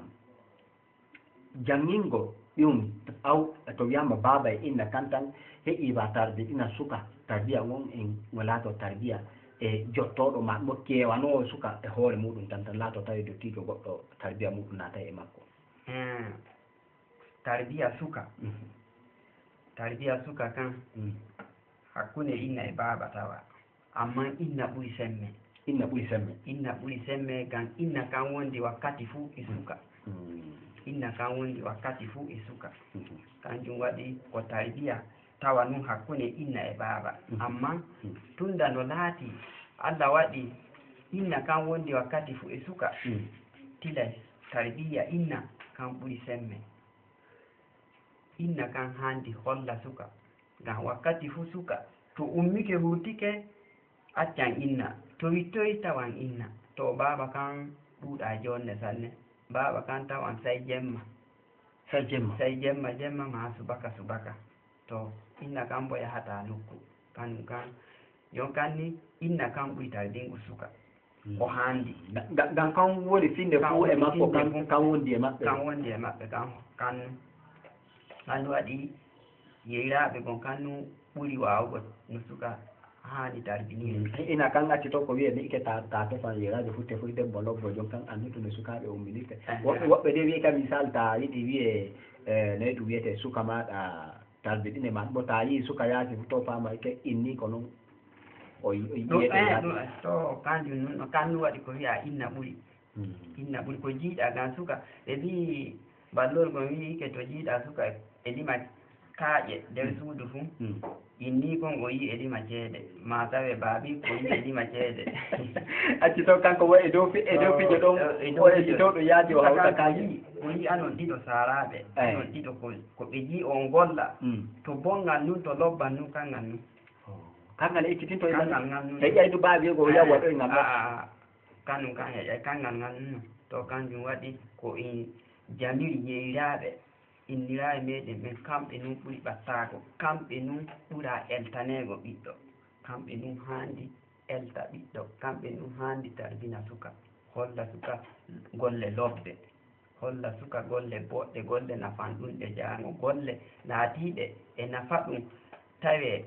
janngingo ɗum aw to wi'aama baaba e inna kan tan heƴi ba tarbiɗina suka, tarbiya ngon en ngo laato tarbiya e jottooɗo ma mo keewanoowo suka e hoore muuɗum tan, tan laato tawi dottiijo goɗɗo tarbiya muuɗum naatay e makko. Eh, tarbiya suka. Mhm. Tarbiya suka kan Mm. hakkunde inna e baaba tawa. Ammaa inna ɓuri semme. Inna ɓuri semme. Inna ɓuri semme, ngam inna kan wondi wakkati fuu e suka. Mm. Inna kan wondi wakkati fuu e suka. Mhm. Kanjum waɗi ko tarbiya tawa nun hakkunde inna e baaba. Mhm. Ammaa Mm. tunda no laati Allah waɗi inna kan wondi wakkati fuu e suka, Mm. tilay tarbiya inna kan ɓuri semme. Inna kan haandi holla suka. Ngam wakkati fuu suka, to ummike hurtike, accan inna. To wittoyi, tawan inna. To baaba kan ɗuuɗaa joonde sanne. Baaba kan tawan say jemma. Say jemma. Say jemma, jemma maa subaka, subaka. To inna kan bo yahataa nokku. Kanum kan, jon kan ni, inna kan ɓuri tardingo suka. Mm. Ko haandi. Ga-, ga-, ngam kan woni finde Kan fuu e woni makko, finde kan, fuu. kan wondi e maɓɓe. Kan wondi e maɓɓe, kan, kan, kan waɗi yeyraaɓe gon kan nu ɓuri waawugo no suka haani tarbinirde. Mm. Ina kan acci to ko wi'e ni ike ta, ta tefan yeyraaɓe fu tefoy debbo lobbo jon kan annutu no sukaaɓe umminirte. Eh, Woɓɓe, eh. woɓɓe de wi'e ka misal ta yiɗi wi'e, eh, noy ɗum wi'ete suka maaɗa tarbiɗine ma. Mbo ta yii suka yaasi fu to faama ike inni ko non. O yi-, o yi-, Ɗum, yi'ete eh, yaasi. ɗum, eh, to kanjum nun, no kan nu waɗi ko wi'a inna ɓuri. Mm. Inna ɓuri ko jiiɗa ngam suka. Ɓe mbi'i ballol gon wi'i ike to jiiɗa suka e lima kaaƴe nder Mm. suudu fu. Mm. Inni kon o yi e lima ceede. Ma tawe baabi ko yi e lima ceede. Acci to kanko wo e dow fi-, e dow To, fijo ɗon, e, e dow o e fijo. dow ɗo yaadi o Suka hawta kanko kaaƴe. yi, o yi anon ɗiɗo saaraaɓe. Eh. Anon ɗiɗo ko, ko ɓe yi on golla. Mm. To bonngal nun, to lobban nun, kangal nun. Oh. Kangal ekkitinto e Kangal ngal nun. Heƴaydu baabi go Eh, yawa ɗo e ngal. a, a, a. Kanum kan heƴay, kangal ngal nun. To kanjum waɗi ko in jamiri yeyraaɓe. Inniraaɓe meeɗen ɓen, kamɓe nun ɓuri ɓattaago, kamɓe nun ɓura eltaneego ɓiɗɗo, kamɓe nun haandi elta ɓiɗɗo, kamɓe nun haandi tarbina suka. Holla suka golle lobbe, holla suka golle boɗɗe, golle nafanɗunɗe jaango, golle laatiiɗe e nafa ɗum, tawee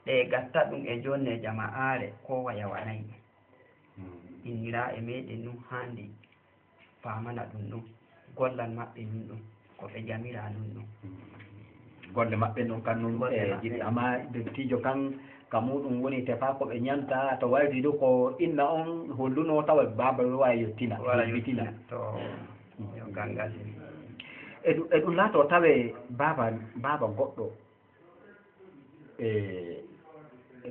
ɗe gatta ɗum e jonne jama'aare, koo waya wanay ɗum. Inniraaɓe meeɗen nun haandi faamana ɗum ɗon, gollal maɓɓe nun ɗon, ko ɓe jamiraa nun ɗon. Golle maɓɓe non kan nun Golle e maɓɓe jiɗi, non. Amma dottijo kan ka muɗum woni tefa ko ɓe ñanta to waydi du ko inna on holluno tawa baaba wawa yettina, Wala yettina. Yettina. To, yo gangal. E ɗum, e ɗum laato tawe baaba, baaba goɗɗo, e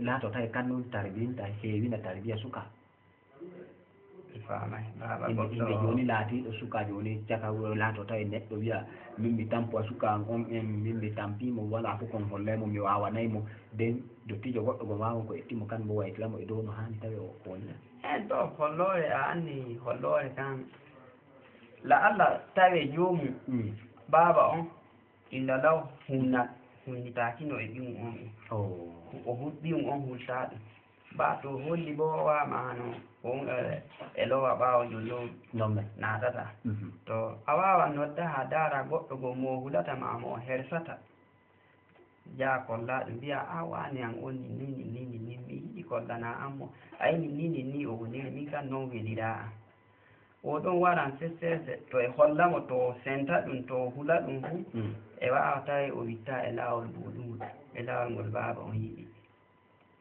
laato tawe kan nun tarbinta, heewina tarbiya suka. Mi faamay. Baaba Inde, goɗɗo inde jooni laatiiɗo suka jooni caka wuro laato tawi neɗɗo wiya, "Min mi tampo a suka an on en, min mi tampi mo, wala fof kon hollay mo, mi waawanay mo." Den dottijo goɗɗo go waawan ko etti mo kan bo waytira mo e dow no haani tawi o, o woni. En ɗo holloore a anni holloore kan. La Allah tawe joomum, Mm. baaba on, illa law hunna, hunnitaakino e ɓiyum on en. Oh. O hu-, ɓiyum on hultaa ɗum. Ba to holli bo waama hano, on e, e lowa ɓaawo jollo Non men. naatata. Mhm. To a waawa nodda haa daara goɗɗo go mo hulata ma mo hersata. Jaa kolla ɗum mbiya, "A waani an on ni, ni, ni, ni, ni, ni, mi yiɗi kollana an mo. Ay ni, ni, ni, ni, o woniri, min kan non weliraa an." O ɗon waran sesseese, to e holla mo, to o senta ɗum, to o hula ɗum fu, Mm. e waawa tawi o witta e laawol muuɗum, e laawol ngol baaba on yiɗi.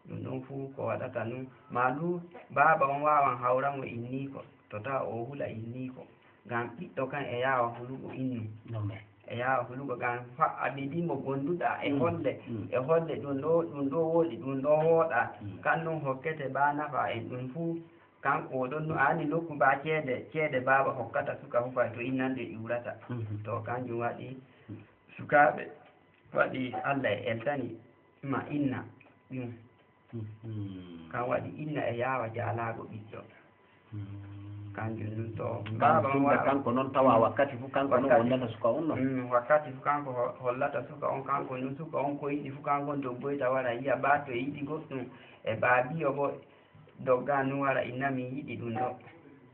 Ɗum ɗon fu ko waɗata nun, maa du baaba on waawan hawra mo inniiko, to tawa o hula inniiko. Ngam ɓiɗɗo kan e yaawa hulugo innum. Non men. E yaawa hulugo ngam fa'a bidi mo gonduɗa e Mm. holle, Mm. e holle ɗum ɗo, ɗum ɗo wooɗi, ɗum ɗo wooɗa. Mm. Kan nun hokkete ba nafa en ɗum fu, kanko o ɗon nu-, aani nokku ba ceede, ceede baaba hokkata suka fu fay to innanɗe ƴuurata. Mhm. To kanjum waɗi Mm. sukaaɓe waɗi Allah e eltani ma inna ɗum. Mhm. Kan waɗi inna e yaawa jaalaago ɓiɗɗo. Mhm. Kanjum nun to Ngam baaba on tunda waawa kanko non tawa wakkati fu kanko non Wakkati wondata suka on non. Mm, wakkati fu kanko ho-, hollata suka on, kanko nun suka on ko yiɗi fu kanko doggoyta wara yi'a ba to e yiɗi goɗɗum e baabiyo bo dogga nun wara inna mi yiɗi ɗum ɗo.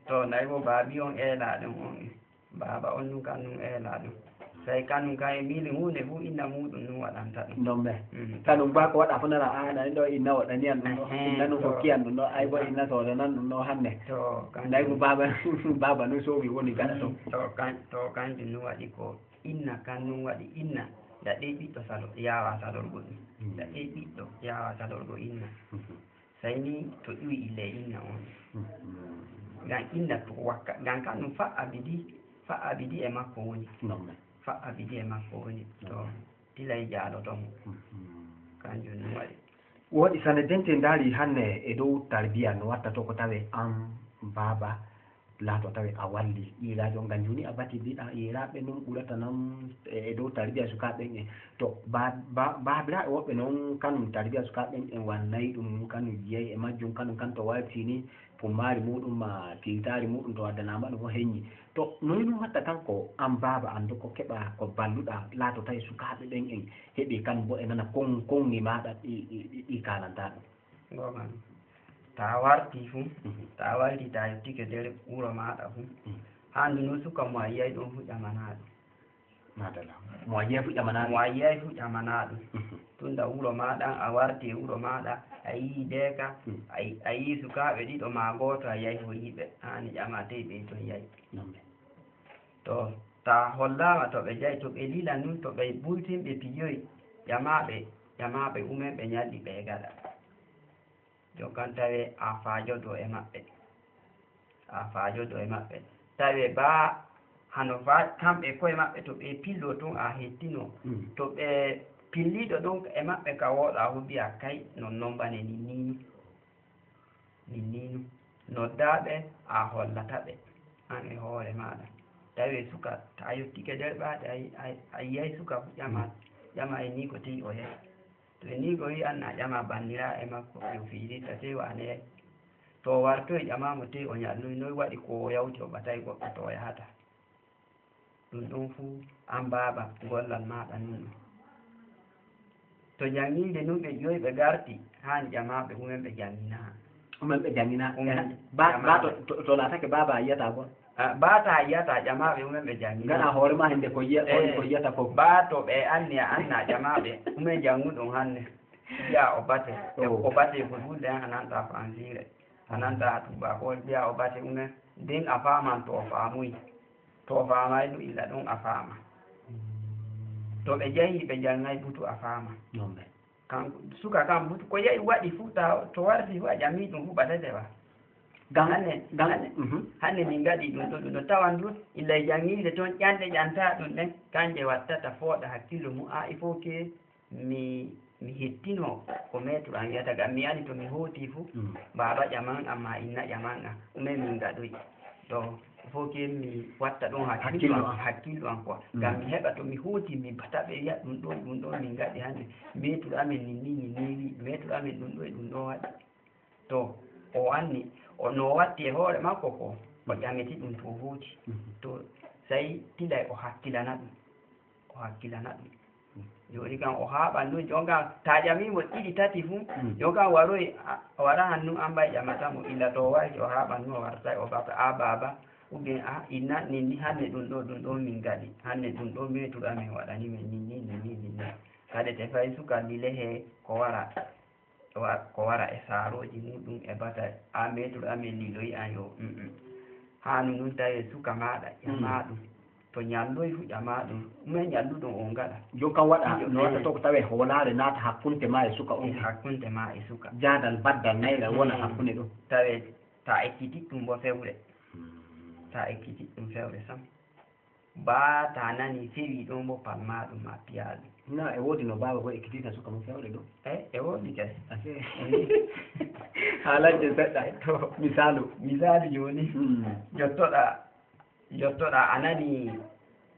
To nayi bo baabiyo on eela ɗum on. Baaba on nun kan nun eela ɗum. Sey kanum kan e miili huunde fu inna muuɗum nun waɗanta ɗum. Non men. Mm. Kanum ba ko waɗa fu nana a nani ɗo inna waɗani an ɗum ɗo. Ehe, Inna nun to. hokki an ɗum ɗo. Ay bo inna soodanan ɗum ɗo hande. To, kanjum. Nayi ko baaba, baaba nun soomi woni gaɗa to. Mm, to, kan-, to, kanjum nun waɗi ko inna kan nun waɗi inna. Daɗe ɓiɗɗo salo, yaawa salorgo ɗum. Mm. Daɗe ɓiɗɗo yaawa salorgo inna. Mhm. Sey ni to ƴuwi ille inna on. Mhm. Ngam inna to wakka, ngam kanum fa'a bidi, fa'a bidi e makko woni. Non men. Fa'a bidi e makko woni. To Non. tilay jaaloto mo. Mhm. Kanjum nun waɗi. Woɗi sane dente ndaari hanne e dow tarbiya no watta to ko tawe an baaba laato tawe a walli yiilaajo ngam jooni a bati mbiɗa yiilaaɓe non ɓurata non e, e dow tarbiya sukaaɓe ɓen en. To ba-, ba-, baabiraaɓe woɓɓe non kanum tarbiya sukaaɓe ɓen en wannay ɗum kanum jiyay e majjum kanum kan to warti ni pummaari muɗum ma tiitaari muɗum to addanaama ɗum o heññi. To noy ɗum watta kanko an baaba an do ko keɓa ko balluɗa laato tawi sukaaɓe ɓen en heɓi kan bo e nana kon, konŋi maaɗa ɗi, ɗi, ɗi, ɗi kaalantaa ɗum. Goonga. Taa warti fu, Mhm. taa warti taa yottike nder wuro maaɗa fu, Mhm. haa ndu no suka mo a yi'ay ɗon fu ƴamanaa ɗum. Madalla. Mo a yi'ay fu ƴamanaa Mo ɗum. a yi'ay fu ƴamanaa ɗum. Mhm. Tunda wuro maaɗa, a warti e wuro maaɗa, a yi'i deeka, Mhm. a yi-, a yi'i sukaaɓe ɗiɗo maa gooto, a yi'ay horiiɓe. Haani ƴamaa tey ɓey ton yahi. Non men. To taa hollaama to ɓe jahi, to ɓe lila nun, to ɓe bultin ɓe piyoyi, ƴamaaɓe, ƴamaaɓe umen ɓe nyalli ɓe e gaɗa. Jon kan tawe a faajodo e maɓɓe. A faajodo e maɓɓe. Tawe baa hano faa kamɓe koye maɓɓe to ɓe pillo tun a hettino. Mm. To ɓe pilliɗo ɗon e maɓɓe ka wooɗa fu mbi'a kay non non bane ni ni. Min ni nun, noddaa ɓe, a hollata ɓe, an e hoore maaɗa. Tawi suka, to a yottike nder ɓaade, a yi-, a yi-, a yi'ay suka fu ƴama, ƴama e nii ko tey o yahi. To e nii ko wi'i an, a ƴama banniraaɓe makko, yo fiilita, tey waane yahi. To o wartoyi, ƴama mo tey o ñalluyi, noy waɗi ko o yawti o ɓatay goɗɗo to o yahata. Ɗum ɗon fuu an baaba gollal maaɗa nun ɗon. To jannginde nun ɓe ƴoyi ɓe garti, haani ƴamaaɓe umen ɓe janngina. Umen ɓe jangina. Umen. Ba, ba to, to, to laatake baaba a yiyata gol. Ah, ba ta yiyata ƴamaaɓe umen ɓe jangina. Ngana hoore ma hende ko yiya-, ko, eh, ko yiyata fof. Ba to ɓe anni a anna ƴamaaɓe umen janguɗum hannde. Mbiya o bate. Oh. O bate ko duɗe a nanta Faansiire. A nanta Tuuba ko mbiya o bate umen. Nden a faaman to o faamuyi. To o faamayi ɗum illa ɗum a faama. To ɓe jehi ɓe janngayi butu a faama. Non, mais. Kanko, suka kam butu, ko yehi waɗi fuu, ta, to warti fuu, a ƴami ɗum fuu, ɓadete ba. Gam, hannde, gam, hannde, mhm. Hannde min ngaɗi ɗum ɗo, ɗum ɗo. Tawan ɗum, illa e janngiinde toon, ƴanɗe ƴanta ɗum ɗen, kanje wattata fooɗa hakkillo mum. A, il faut que mi, mi hettino ko maître am wiyata, gam mi ani to mi hooti fuu, mm, baaba ƴaman am, ma inna ƴaman am, ɗume min ngaɗoyi? To, il faut que mi watta ɗum hakkillo am, hakkillo am quoi. Mm. Ngam mi heɓa to mi hooti, mi bata ɓe wi'a ɗum ɗo, ɗum ɗo min ngaɗi hannde. Maître amen ni, ni, ni, ni, ni, maître amen ɗum ɗo e ɗum ɗo waɗi. To, o anni, o, no o watti e hoore makko ko, o ƴamiti ɗum to o hooti. Mhm. To, sey tilay o hakkilana ɗum. O hakkilana ɗum. Jooni kam o haaɓan ɗum, jooni kam ta ƴamii mo ɗiɗi tati fuu, mm, jooni kam waroy, a, o wara hannun an mbay ƴamata mo, illa to o warti o haaɓan ɗum, o wartay o bata, a baaba, ou bien a inna, nin ni hannde ɗum ɗo, ɗum ɗo min ngaɗi, hannde ɗum ɗo maître amen waɗani men, nin ni, nin ni, nin ni. Kadi te fay suka lile he ko wara. Wa-, ko wara e saarooji muɗum e bata, a maître amen liloyi an yo, mm, mm. Haanu nun tawi suka maaɗa, mm, ƴamaa ɗum. To ñalloy fu ƴamaa ɗum. Ɗume ñalluɗon on ngaɗa? Jon kan waɗa, fijo, no waɗa, eh, to ko tawe hoolaare naata hakkunte ma e suka on. E hakkunte ma e suka. Jaadal baddal naylal wona, mm, hakkunde ɗum. Tawe ta ekkitit ɗum bo fewre. Mm. Ta ekkitit ɗum fewre sam. Ba ta nani fewi ɗon bo palma ɗum ma piya ɗum. Na e woodi no baaba ko ekkitinta suka mum fewre ɗo? Eh, e woodi kay. Ase. Mm. Haalante seɗɗa. To. Misaalu. Misaalu jooni. Mm. Jottoɗa, jottoɗa a nani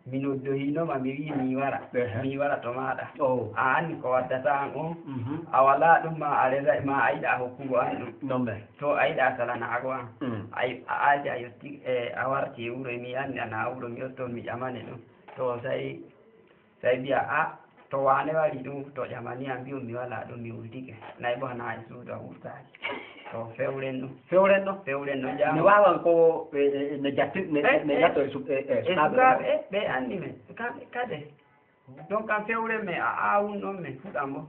mi noddohinoma mi wi mi wara. Ehe. Mi wara to maɗa. Oh. A anni ko waddata an on. Mhm. A wala ɗum ma a resa ma a yiɗa hokkugo an ɗum. Non mais. To a yiɗa salanaago an. Mm. A, a aja yotti, eh, a warti e wuro e mi anni ana wuro mi yotto mi ƴamane ɗum. To sai, sai mbiya, "A, to wane wari ɗum, to ƴamani am mbi'on mi wala ɗum, mi wurtike." Nayi bo hana e suudu a wurtaaki. To fewren ɗum. Fewren ɗum? Fewren ɗum jam. Mi wawan ko, e, e, ne jattin, ne, eh, ne eh, jatto e suk-, e, e e sukaaɓe sukaaɓe, ɗum. Eh, ɓe anni men. Kam-, kade. Donc kam fewren men a aawun ɗon men fuɗan bo.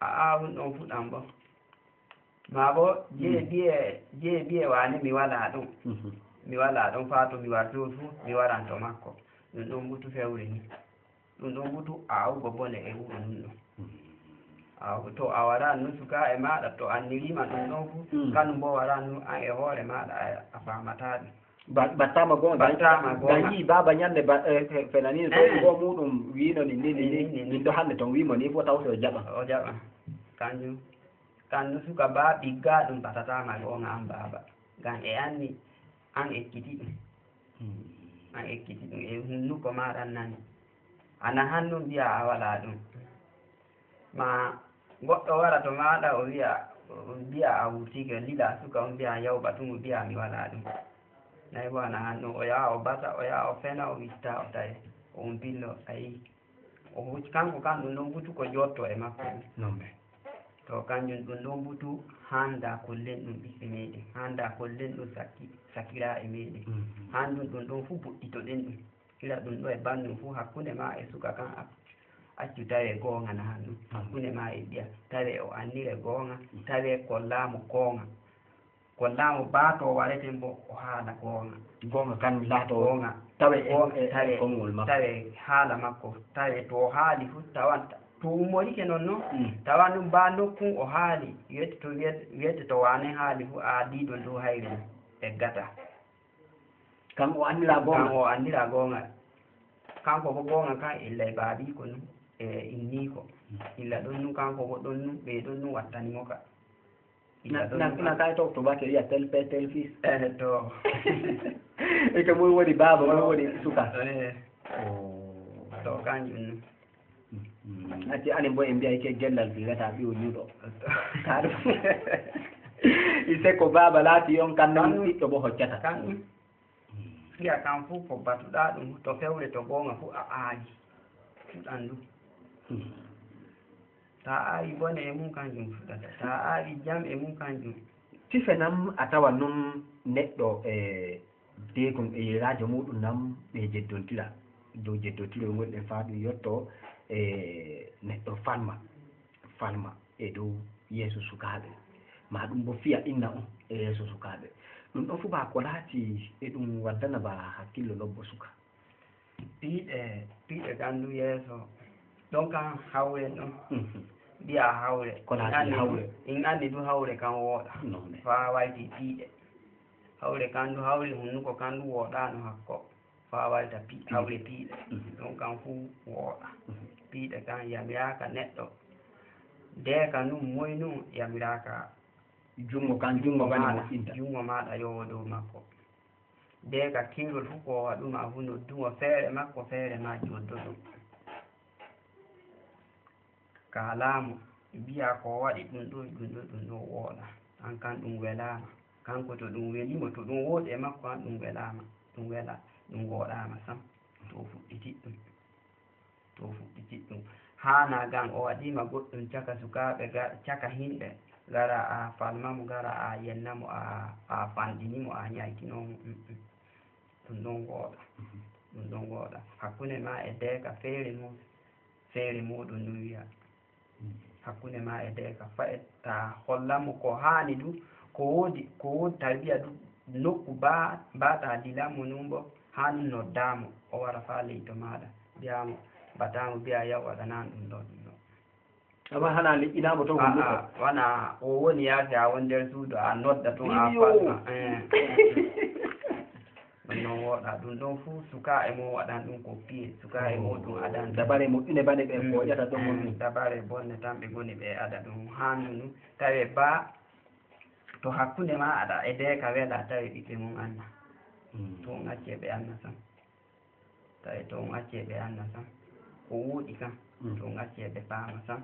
A aawun ɗon fuɗan bo. Maa bo, jeye, mm, biye, jeye biye wane mi wala ɗum. Mhm. Mi wala ɗum faa to mi warti fu, mi waran to makko. Ɗum ɗon butu fewre ni. Ɗum ɗon butu aawugo bone e wuro nun ɗum. Mhm. Aw-, to a wara nun suka e maɗa, to annirima ɗum ɗon fu, mm, kanum bo wara nun an e hoore maɗa a, a faamata ɗum. Ba-, battama goonga. Battama goonga. Ngan yii baaba ñande ba-, eh, fe-, fenani to, eh, go muɗum wiino ni, ni, ni, ni, ni, ni, min ɗo hande ton wiimo ni, fo taw se o jaɓa. O jaɓa. Kanjum. Kan no suka ba ɓigga ɗum batatama goonga an baaba. Ngam e anni an ekkiti ɗum. Hmm. An ekkiti ɗum e hunnuko maɗa nani. Ana hannun mbiya a wala ɗum. Ma goɗɗo wara to maɗa o wiya, mbiya a wurtike lila suka on mbiya yawɓa tun o mbiya mi wala ɗum. Nayi bo ana hannun o yaha o bata, o yaha o fena, o witta, o tawi, o umpillo, ayi. O huc-, kanko kan ɗum ɗon butu ko jotto e makko ɗum. Non ɓe. To kanjum ɗum ɗon butu handa kollen ɗum ɓiɓɓe meɗen, handa kollen ɗum sakki-, sakiraaɓe meɗen. Mhm. Handum ɗum ɗon fu boɗɗitoɗen ɗum. Ila ɗum ɗo e bannum fu hakkunde ma e suka kan ac-, accu tawe goonga na hannum. Mhm. Hakkunde ma e ɓiya tawe o annire goonga, mhm, tawe kollaamo goonga. Kollaamo baa to wareten bo o haala goonga. Goonga kan laato goonga. Tawe e, goonga, e, e tawe, konngol makko. Tawe haala makko. Tawe to o haali fu tawan ta-, to ummorike non non. Mm. Tawan ɗum baa nokkun o haali. Wiyete to, wiyete, wiyete to waane haali fu a diiɗo ndu hayri eggata. Kan o annira goonga. Kan o annira goonga. Kanko bo goonga kan illa e baabiiko nun, e inniiko. Mm. Illa ɗon nun kanko bo ɗon nun, ɓe ɗon nun wattani mo ka. Na, na, na kay to, to bate wiya tel père, tel fils. Eh, to. E ko moy woni baaba, moy woni suka. Eh. Oh. To kanjum. Mm. Ati anen bo en mbiya ke gellal fi wata ɓiwo ñuɗo. Kaɗum. Ise ko baaba laati on kan non ɓiɗɗo bo hoccata. Kan. Fiya kan fu ko batuɗa ɗum to fewre to goonga fu a aali. Fuɗan ɗum. Hmm. Ta a aawi bone e mum, kanjum fuɗata. Ta a aawi jam e mum, kanjum. Sife nam a tawa nun neɗɗo e deekon e yeeraajo muuɗum nam ɓe jeddontira dow jeddontirol ngol ɗen faa ɗum yotto e neɗɗo falma falma e dow yeeso sukaaɓe maa ɗum bo fiya inna on e yeeso sukaaɓe. Ɗum ɗon fu baa ko laati e ɗum waddana baa hakkillo lobbo suka. Piiɗe piiɗe gandu yeeso ɗon kan hawre ɗon mbiya hawre. Ko laati hawre. In anndi du hawre kan wooɗa. Faa wayti piiɗe. Hawre kan du hawri hunnuko kan du wooɗaano hakko. Faa wayta hawre piiɗe. Ɗon kan fuu wooɗa. Piiɗe kan yamiraaka neɗɗo. Deeka nun moy nun yamiraaka. Junngo kan junngo bane moƴƴinta. Junngo maaɗa yowo dow makko. Deeka kiirol fu ko waɗuma fu noddumo feere makko feere maa joddo ɗum. Kaalaa mo, bi'aa ko waɗi ɗum ɗo, ɗum ɗo, ɗum ɗo wooɗa. An kan ɗum welaama. Kanko to ɗum welii mo, to ɗum wooɗi e makko an ɗum welaama. Ɗum wela, ɗum wooɗaama sam. To o fuɗɗiti ɗum. To o fuɗɗiti ɗum. Haanaa gam o waɗiima goɗɗum caka sukaaɓe, caka himɓe. Gara a falma mo, gara a yenna mo, a fanɗini mo, a ñaykinoo mo. Ɗum ɗon wooɗa. Ɗum ɗon wooɗa. Hakkunde maa e deeka feere mum. Feere muuɗum ndun wi'a hakkunde maa e deeka fa'e taa holla mo ko haani du ko woodi ko woodi tarbiya du nokku baa baa taa lila mo nun bo haani noddaa mo o wara faa ley to maaɗa bi'aa mo bataa mo bi'aa yaw waɗanaa ɗum ɗoo ɗum ɗoo. Amma hanaa liƴƴinaa mo to hunduko. Aa wana o woni yaasi haa woni nder suudu a nodda tun a falma. Ɗum noon wooɗaa ɗum ɗoon fuu sukaa e mum waɗan ɗum ko piye sukaa e mum ɗum adan. Dabare moƴƴune bane ɓe kooƴata ɗon won ɗum. Dabare bonne tan ɓe ngoni ɓe ada ɗum haandu ndu tawe baa to hakkunde maa aɗa e deeka welaa tawe ɓiɓɓe mum anna. To on accee ɓe anna sam. Tawi to on accee ɓe anna sam. Ko wooɗi kam to on accee ɓe paama sam.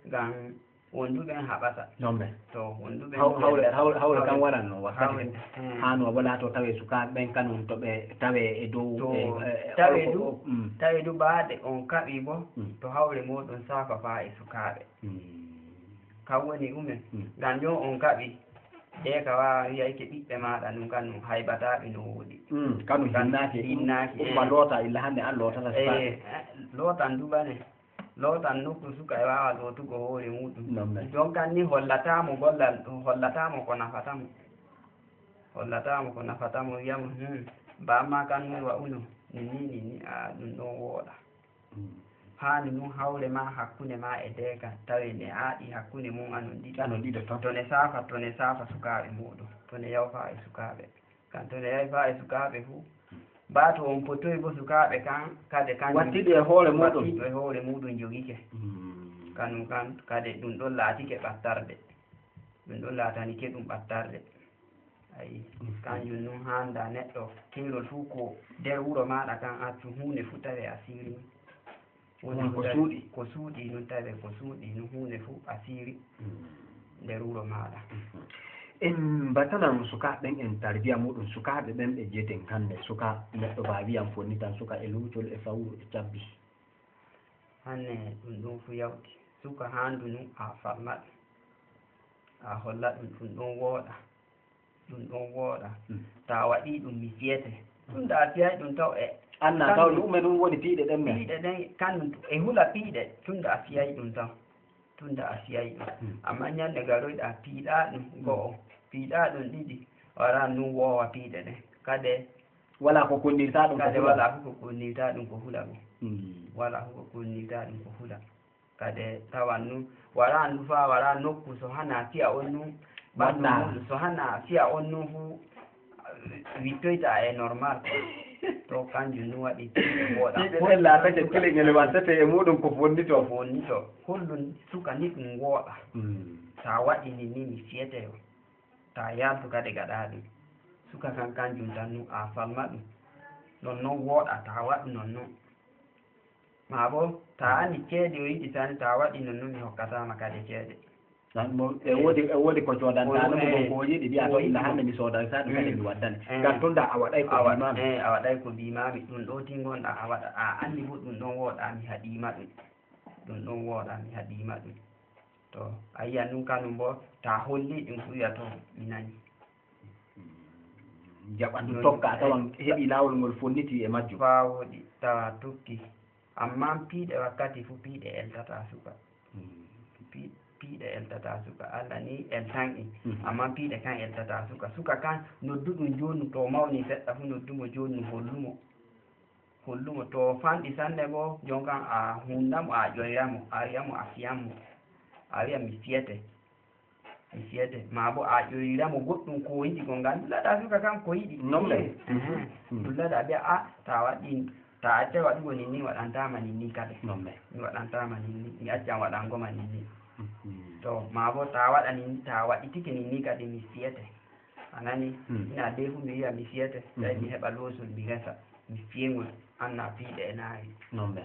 Ngam Wonduɓe en haɓata. Noon men. To wonduɓe en hawre hawre hawre kan waran no wakkati fu haa no wala to tawe sukaaɓe ɓen kanum to ɓe tawe e dow to tawe du tawe du baade on kaɓi bo to hawre moɗon safa faa e sukaaɓe. Kan woni umen ngam jon on kaɓi de ka wawa wiyayke ɓiɓɓe maɗa ɗum kanum haybataɓe no woɗi. Kanum hinnaaki hinnaaki umma loota illa hande an lootata sukaaɓe. Lootan du bane. Lootan nokku suka e waawa lootugo hoore muuɗum. Jonkan ni hollataamo gollal, hollataamo ko nafata mo. Hollataamo ko nafata mo, wi'a mo, hum, ba amma kan nun wa'uno, ninni, ninni, aa, ɗum ɗon wooɗa. Haani nun hawre maa hakkunde maa e deeka, tawe ne aaɗi hakkunde mum anon ɗiɗo. Anon ɗiɗo tan. To ne saafa, to ne saafa sukaaɓe muuɗum, to ne yawfa e sukaaɓe. Kan to ne yahi faa e sukaaɓe fu. Baa to on potoyi bo sukaaɓe kan kade kan wattiɗi e hoore muɗum wattiɗi e hoore muɗum jogike. Kanum kan kade ɗum ɗon laatike ɓattarde. Ɗum ɗon laatanike ɗum ɓattarde. Ayi kanjum nun haanda neɗɗo keerol fu ko nder wuro maaɗa kan accu huunde fu tawe a siiri. Woni ko suuɗi. Ko suuɗi nun tawe ko suuɗi nun huunde fu asiri nder wuro maaɗa. En mbatanan sukaaɓe ɓen en tarbiya muɗum sukaaɓe ɓen ɓe jeten hande suka neɗɗo ba wiyan fonni tan suka e luucol e fawru e cabbi. Hanne ɗum ɗum fu yawti suka handu nun a farma ɗum a holla ɗum ɗum ɗon wooɗa. Ɗum ɗon wooɗa. To a waɗii ɗum mi fiyete. Tunda a fiyay ɗum taw e. Anna taw ɗume ɗum woni piiɗe ɗen men. Piiɗe ɗen kanum e hula piiɗe tunda a fiyay ɗum taw. Tunda a fiyay ɗum. Amma ñande garoyɗa piiɗa ɗum go'o piiɗa ɗum ɗiɗi wara nun woowa piiɗe ɗen. Kade. Wala ko kunnirta ɗum ko hula. Kade wala ko kunnirta ɗum ko hula ɗum. Wala ko kunnirta ɗum ko hula. Kade tawan nun wara ndu faa wara nokku so hana fiya on nun ɓanndu muɗum so hana fiya on nun fu wittoyta e normal to kanjum nun waɗi wooɗa piɓe ɗen laatake kileŋel wattete e muɗum ko fonnito fonnito hollum suka ni ɗum wooɗa ta waɗi ni ni mi fiyeteyo ta yaltu kade gaɗa ɗum suka kan kanjum tan nun a falma ɗum non non wooɗa ta waɗu non non Maa bo, taa anni ceede o yiɗi tan, taa waɗi non nun mi hokkataama kade ceede. E woodi e woodi ko coodantaano mo ko yiɗi wi'a to illa hande mi soodanta ɗum kadi mi waddane. Ngam tunda a waɗay ko bimaami. A waɗay ko bimaami ɗum ɗo tingonɗa a waɗa a anni bo ɗum ɗon wooɗa mi haɗiima ɗum. Ɗum ɗon wooɗa, mi haɗiima ɗum. To a yiyan ɗum kanum boo, ta holli ɗum fu wiya to mi nani. Jaɓan ɗum tokka a tawan heɓi laawol ngol fonniti e majjum. Faa wooɗi tawa tokki. Ammaa piiɗe wakkati fu piiɗe eltata suka. Piiɗe eltata suka. Allah ni eltan en. Ammaa piiɗe kan eltata suka. Suka kan noddu ɗum jooni to mawni seɗɗa fu noddu mo jooni hollu mo. Hollu mo to fanɗi sanne boo jon kan a hunnda mo a ƴoyra mo a wi'a mo a fiyan mo. A wi'a mi fiyete. Mi fiyete maa bo a ƴoyra mo goɗɗum ko yiɗi gonga dullata suka kam ko yiɗi. Nomme. Dullata biya a ta waɗi ta accay waɗugo ninni waɗantama ninni kade. Nomme. Mi waɗantama ninni mi accan waɗango ma ninni. To maa bo ta waɗa ninni ta waɗitike ninni kade mi fiyete. A nani? Ina dey fu mi wi'a mi fiyete, tawi mi heɓa loosol mi resa, mi fiyengol, anna piiɗe e naari. Noon ɓe.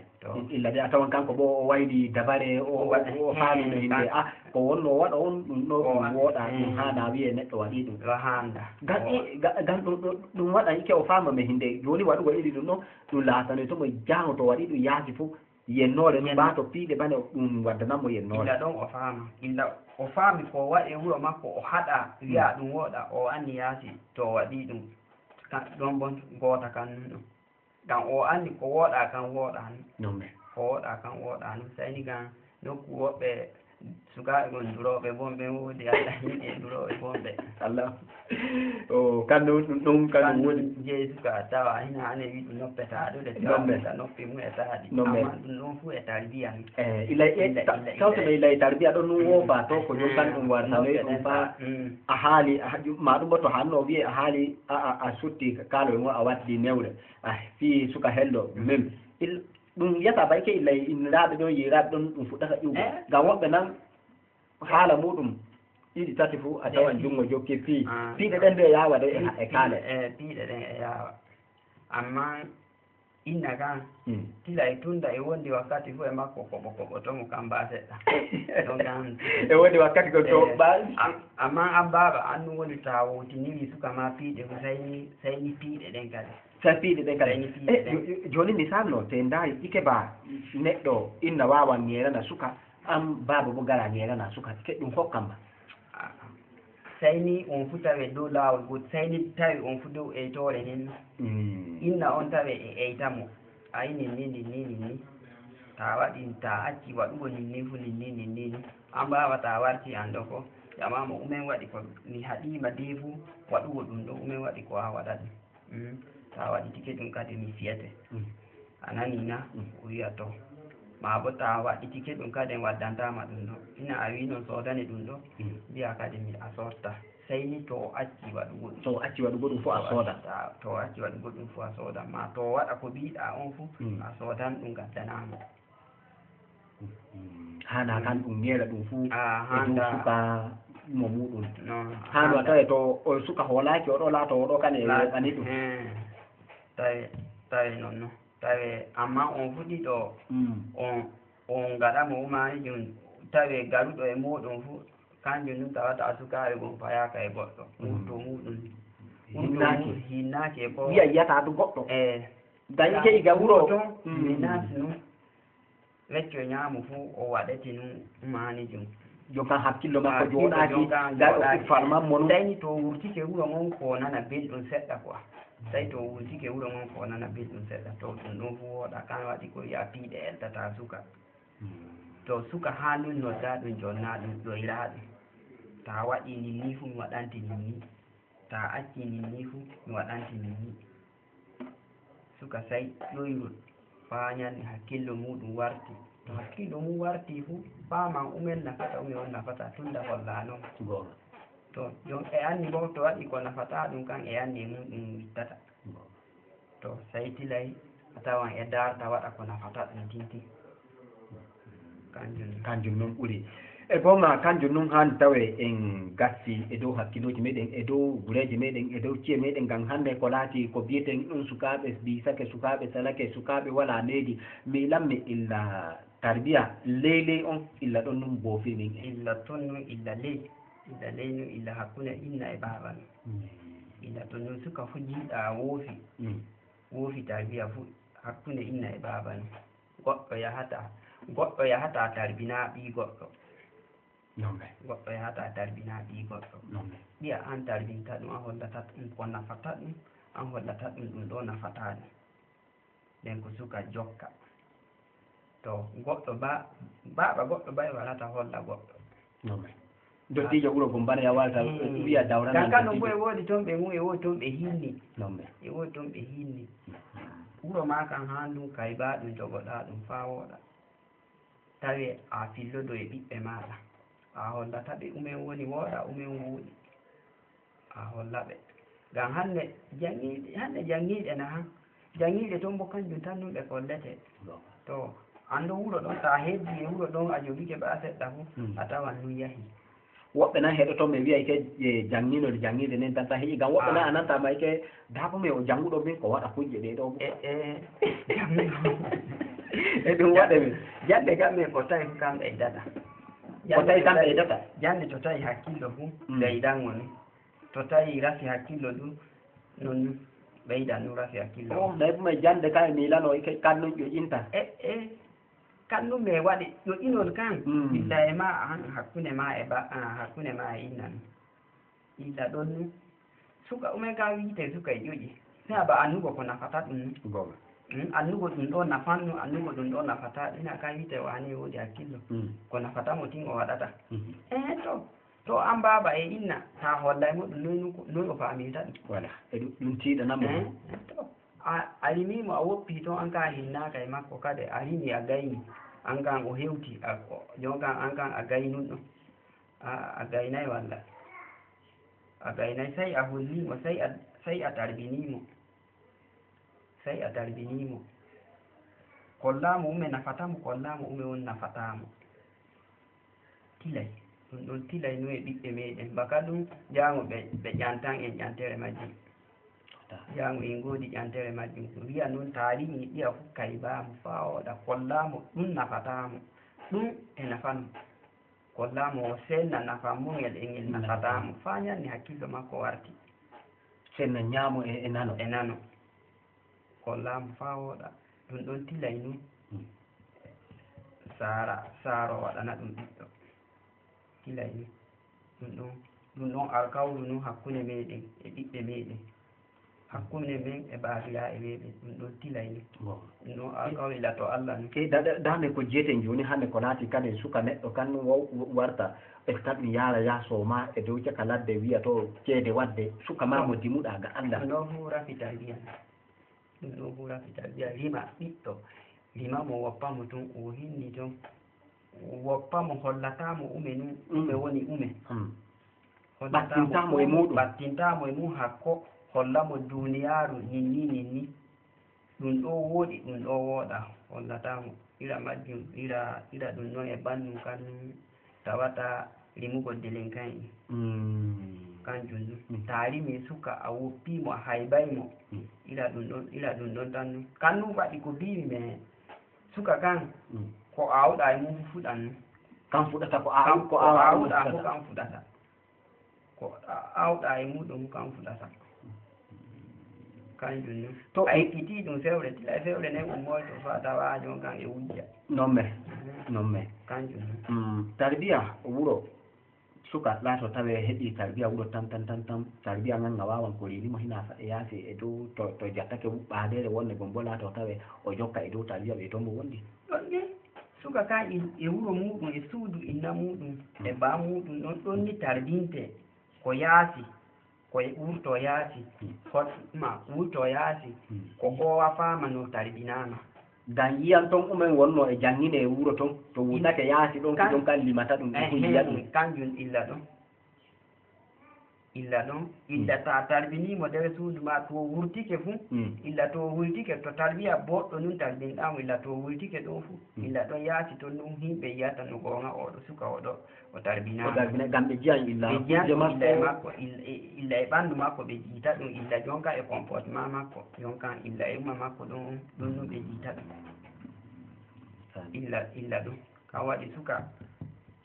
Illa de a tawan kanko bo o wayli dabare o faami no hinde a ko wonno o waɗa on ɗum ɗo ɗum wooɗa ɗum haana wiye neɗɗo waɗi ɗum. Ɗo haanda. Gan gan ɗum waɗa ikke o faama me hinde jooni waɗugo iri ɗum ɗo ɗum laatanoy to mo jaano to waɗi ɗum yaasi fof. Yennoore ɗum baa to piiɗe bane ɗum waddanat mo yennoore. Illa ɗon o faama. Illa o faami ko o waɗi e wuro makko o haɗa wi'a ɗum wooɗa o anni yaasi to o waɗi ɗum ɗon bon goota kan nun ɗon. Ngam o anni ko wooɗa kan wooɗa nun. Ko wooɗa kan wooɗa nun. Seyni ngam nokku woɓɓe. Sukaaɓe gon durooɓe bonɓe woodi Allah himɓe durooɓe bonɓe. Allah. O kandu ɗum ɗum kandu woni. Jeyi suka tawa hina hane wi ɗum noppeta ɗo de tawa noppi mum e taadi. Amma ɗum ɗon fu e tarbiya ni. Eh, ilay e tawtono ilay tarbiya ɗon ɗum wofa to ko ɗum kan ɗum wartanoy ɗum fa a haali ma ɗum bo to hanno wiye a haali a a sutti kaalo e mo a waddi newre a fii suka hello même il ɗum yiyata bay ke illay inniraaɓe ɗon yiiraaɓe ɗon ɗum fuɗɗata ƴuugo ngam woɓɓe nan haala muɗum ɗiɗi tati fuu a tawan junngo jokki fii piiɗe ɗen de yaawa de e kaale piiɗe ɗen e yaawa amma inna kan tila e tunda e wondi wakkati fuu e makko koɓo koɓo to mo kamba seɗɗa ɗon kan e wondi wakkati gol to ɓa amma an baaba an ɗum woni to a wowtiniri suka ma piiɗe fu sayni sayni piiɗe ɗen kadi Safiiɗe ɗe kadi. Jooni misal no, te ndaari ike ba neɗɗo inna waawa ŋeerana suka, an baaba bo gara ŋeerana suka, ke ɗum hokkam ba. Sey ni on fu tawe dow laawol gootol, sey ni tawi on fu dow eytoore nen. Inna on tawe e eyta mo, ay nin ni, nin ni, nin ni. Taa waɗi, taa acci waɗugo nin ni fu, nin ni, nin ni, nin. An baaba taa warti an ɗo ko, ƴama mo umen waɗi ko mi haɗii ma dee fu waɗugo ɗum ɗo, umen waɗi ko a waɗa ɗum. Taa waɗitike ɗum kadi mi fiyete. A nanii na? O wi'a to. Maa bo taa waɗitike ɗum kadi en waddantaa ma ɗum ɗo. Ina a wi'i non soodane ɗum ɗo? Mbi'a kadi mi a soodta. Sey ni to o acci waɗugo ɗum. To o acci waɗugo ɗum fof a sooda. To o acci waɗugo ɗum fof a sooda. Maa to o waɗa ko mbiiɗaa on fof a soodan ɗum ngaddanaa mo. Hana kan ɗum ŋeela ɗum fuu e dow suka mo muɗum. Hano a tawe to o suka hoolaaki oɗo laato oɗo kan e weɓani ɗum. Tawe tawe noon no tawe amma on fuɗi ɗo on on ngaɗa mo umani ɗum tawe garuɗo e muɗum fuu kanjum ɗum tawata sukaaɓe gom fayaaka e goɗɗo wurto muɗum hinnaaki e ko wiya yiyata to goɗɗo e dañi key ga wuro to menace noon Wecco ñaamo fu o waɗete nun maani jum. Jon kan hakkillo makko jooɗaaki, gay o uffarman mo nun. Tawi to wurtike wuro ngon ko nana belɗum seɗɗa quoi. Tawi to wurtike wuro ngon ko nana belɗum seɗɗa. To ɗum ɗon fu wooɗa kan waɗi ko wi'a piiɗe eltata suka. To suka haa nun nodda ɗum jonna ɗum ƴoyra ɗum. Ta waɗi nin ni fu mi waɗante nin ni. Ta acci nin ni fu mi waɗante nin ni. Suka say ƴoyrol faa ñande hakkillo muuɗum warti. To hakkillo mum wartii fu, faaman umen nafata ume on nafata tunda hollaa non. To jom e anni bo to waɗi ko nafataa ɗum kan e anni e muuɗum wittata. To say tilay a tawan e daarta waɗa ko nafata ɗum tintin. Kanjum noon ɓuri. E goonga, kanjum noon haani tawee en gastii e dow hakkillooji meeɗen, e dow gureeji meeɗen, e dow ci'e meeɗen, ngam hannde ko laati ko mbiyeten ɗum sukaaɓe mbiisake, sukaaɓe salake, sukaaɓe walaa needi. Miilan-mi illa tarbiya ley ley on, illa ɗon noon boofirmin en. Illa toon noon, illa ley, illa ley noon, illa hakkunde inna e baaba noon. Illa toon noon suka fuu jiiɗaa woofi, woofi tarbiya fuu hakkunde inna e baaba noon. Goɗɗo yahataa Goɗɗo yahata tarbina ɓii goɗɗo. Noon ɓe. Goɗɗo yahata tarbina ɓii goɗɗo. Noon ɓe. Ɓiya an tarbinta ɗum, an hollata ɗum ko nafata ɗum, an hollata ɗum ɗum ɗo nafata ɗum. Nden ko suka jokka. To goɗɗo ba, baaba goɗɗo bay warata holla goɗɗo. Noon ɓe. Dottiijo wuro gom bana ya walta wiya dawrana. Kan kan ɗum fof e woodi toon ɓe ngu, e woodi toon ɓe hinni. Noon ɓe. E woodi toon ɓe hinni. Wuro maa kan haa ndun kay baa ɗum jogoɗaa ɗum faa wooɗa. Tawi a fillodo e ɓiɓɓe maaɗa, a hollata ɓe umen woni wooɗa, umen wooɗi. A holla ɓe. Ngam hannde janngiiɓe, hannde janngiiɓe na han. Janngiiɓe toon mbo kanjum tan nun ɓe kolletee. To, an ɗo wuro ɗon, ta heddi e wuro ɗon a jogike baa seɗɗa fu, a tawan nun yahii. Woɓɓe nan heɗoto ɓe wiya ike jannginol janngiiɓe nen tan tan heƴi ngam woɓɓe nan a nanta ma ike daabo men o jannguɗo min ko waɗa kujje ɗee ɗoo. E e janngiiɗo. E ɗum waɗe min. Jannde kam men ko tawi kam ɓeydata. Ko tawi kam ɓeydata. Jannde to tawi hakkillo fu ɓeydan woni. To tawi rafi hakkillo ɗum non ɓeydan ɗum rafi hakkillo. Oh, nayi ɗum e jannde kam e miilano ike kannun ƴoƴinta. E e. Kan ɗum e waɗi ƴoƴinol kan illa e ma an hakkunde ma e ba hakkunde ma e inna mi illa ɗon ni suka umen ka wiite suka e ƴoƴi. Sina ba annugo ko nafata ɗum ni. Goga. Annugo ɗum ɗo nafan no annugo ɗum ɗo nafata ina ka wiite wani e wodi hakkillo. Ko nafata mo tin o waɗata. Eh to to an baba e inna ta hollay mo ɗum noy o faminta ɗum. Wala e ɗum tiiɗanamo. To. A a rimi mo a woppi toon an kan a hinnaaka e makko kade a rimi a gayni an kan o hewti a jon kan an kan a gaynunɗo a gaynay walla a gaynay sey a holli mo sey a sey a tarbini mo sey a tarbini mo kolla mo ume nafata mo kolla mo ume won nafata mo Tilay, ɗum ɗon tilay nun e ɓiɓɓe meeɗen. Baka ɗum, jaango ɓe ƴantan en ƴantere majjum. Jaango en ngoodi ƴantere majjum. Ko wi'a nun taari mi yiɗi a hukkay baa mo faa wooɗa kollaa mo ɗum nafataa mo. Ɗum e nafa mo. Kollaa mo o seenna nafa mo ngel e ngel nafataa mo. Faa nyanne hakkillo makko warti. Seenna nyaamo e nano. E nano. Kollaa mo faa wooɗa. Ɗum ɗon tilay nun. Saara saaro waɗana ɗum ɓiɗɗo. Gila e ɗum ɗon ɗum ɗon alkawru nun hakkunde meeɗen e ɓiɓɓe meeɗen, hakkunde men e baabiraaɓe meeɗen, ɗum ɗon tilay ni. Ɗum ɗon alkawru ila to Alla nun. Ke daɗe daande ko jeyeten jooni hannde ko laati kadi suka neɗɗo kan nun warta est ce que ɗum yaara yaaso ma e dow caka ladde wiya to ceede wadde suka ma mo dimuɗa ga Alla. Ɗum ɗon fu rafi tarbiya. Ɗum ɗoo fu rafi tarbiya rima ɓiɗɗo, rima mo woppa mo tun o hinni tun, woppa mo hollata mo ume nun, ume woni ume. Hollata mo ɓattinta mo e muɗum, ɓattinta mo e mum hakko, holla mo duuniyaaru ninni ninni. Ɗum ɗoo wooɗi, ɗum ɗoo wooɗa, hollata mo. Ira majjum, ira, ira ɗum non e bannun kan nun. Tawata rimugol delenkan en. Kanjum ɗum. Ta rimi suka a woppi mo a haybay mo. Ila ɗum ɗon ila ɗum ɗon tan nun. Kan nun waɗi ko biimi me suka kan ko awɗa e mum fuɗan nun. Kan fuɗata ko a ko awɗa ko kan fuɗata. Ko awɗa e muɗum kan fuɗata. Kanjum nun. To a ekkitii ɗum fewre tila e fewre nden ummoyto faa tawaa jon kan e wujja. Non me. Non me. Kanjum nun. Tarbiya wuro suka laato tawe heɓi tarbiya wuro tam tam tam tam tarbiya ngan nga wawan ko rini mo hina faɗe yaasi e dow to to jattake ɓaadeere wonde gom bo laato tawe o jokka e dow tarbiya ɓe to mbo wondi. Ɗon ni suka kan e wuro muɗum e suudu inna muɗum e baa muɗum ɗon ɗon ni tarbinte ko yaasi. Ko e wurtoo yaasi, hoɗma wurtoo yaasi, ko koowa faama no tarbinaama. Ngam yiyan ton umen wonnoo e janngine e wuro ton, to wurtake yaasi ɗon ko ɗon kan limata ɗum e huliya ɗum. Kanjum illa ɗon, illa ɗon, illa ta tarbinii mo nder suudu maa to wurtike fu, illa to wurtike to tarbiya booɗɗo nun tarbinɗaa mo, illa to wurtike ɗon fu, illa ɗon yaasi ton nun himɓe yiyata no goonga oo ɗo suka oo ɗo. O tarbinaa. O tarbinaa ngam ɓe jiyan illa. Ɓe jiyan illa e makko, illa e ɓanndu makko ɓe jiita ɗum illa jonka e comportement makko jonka illa e uma makko ɗum ɗum no ɓe jiita ɗum. Illa illa ɗum kan waɗi suka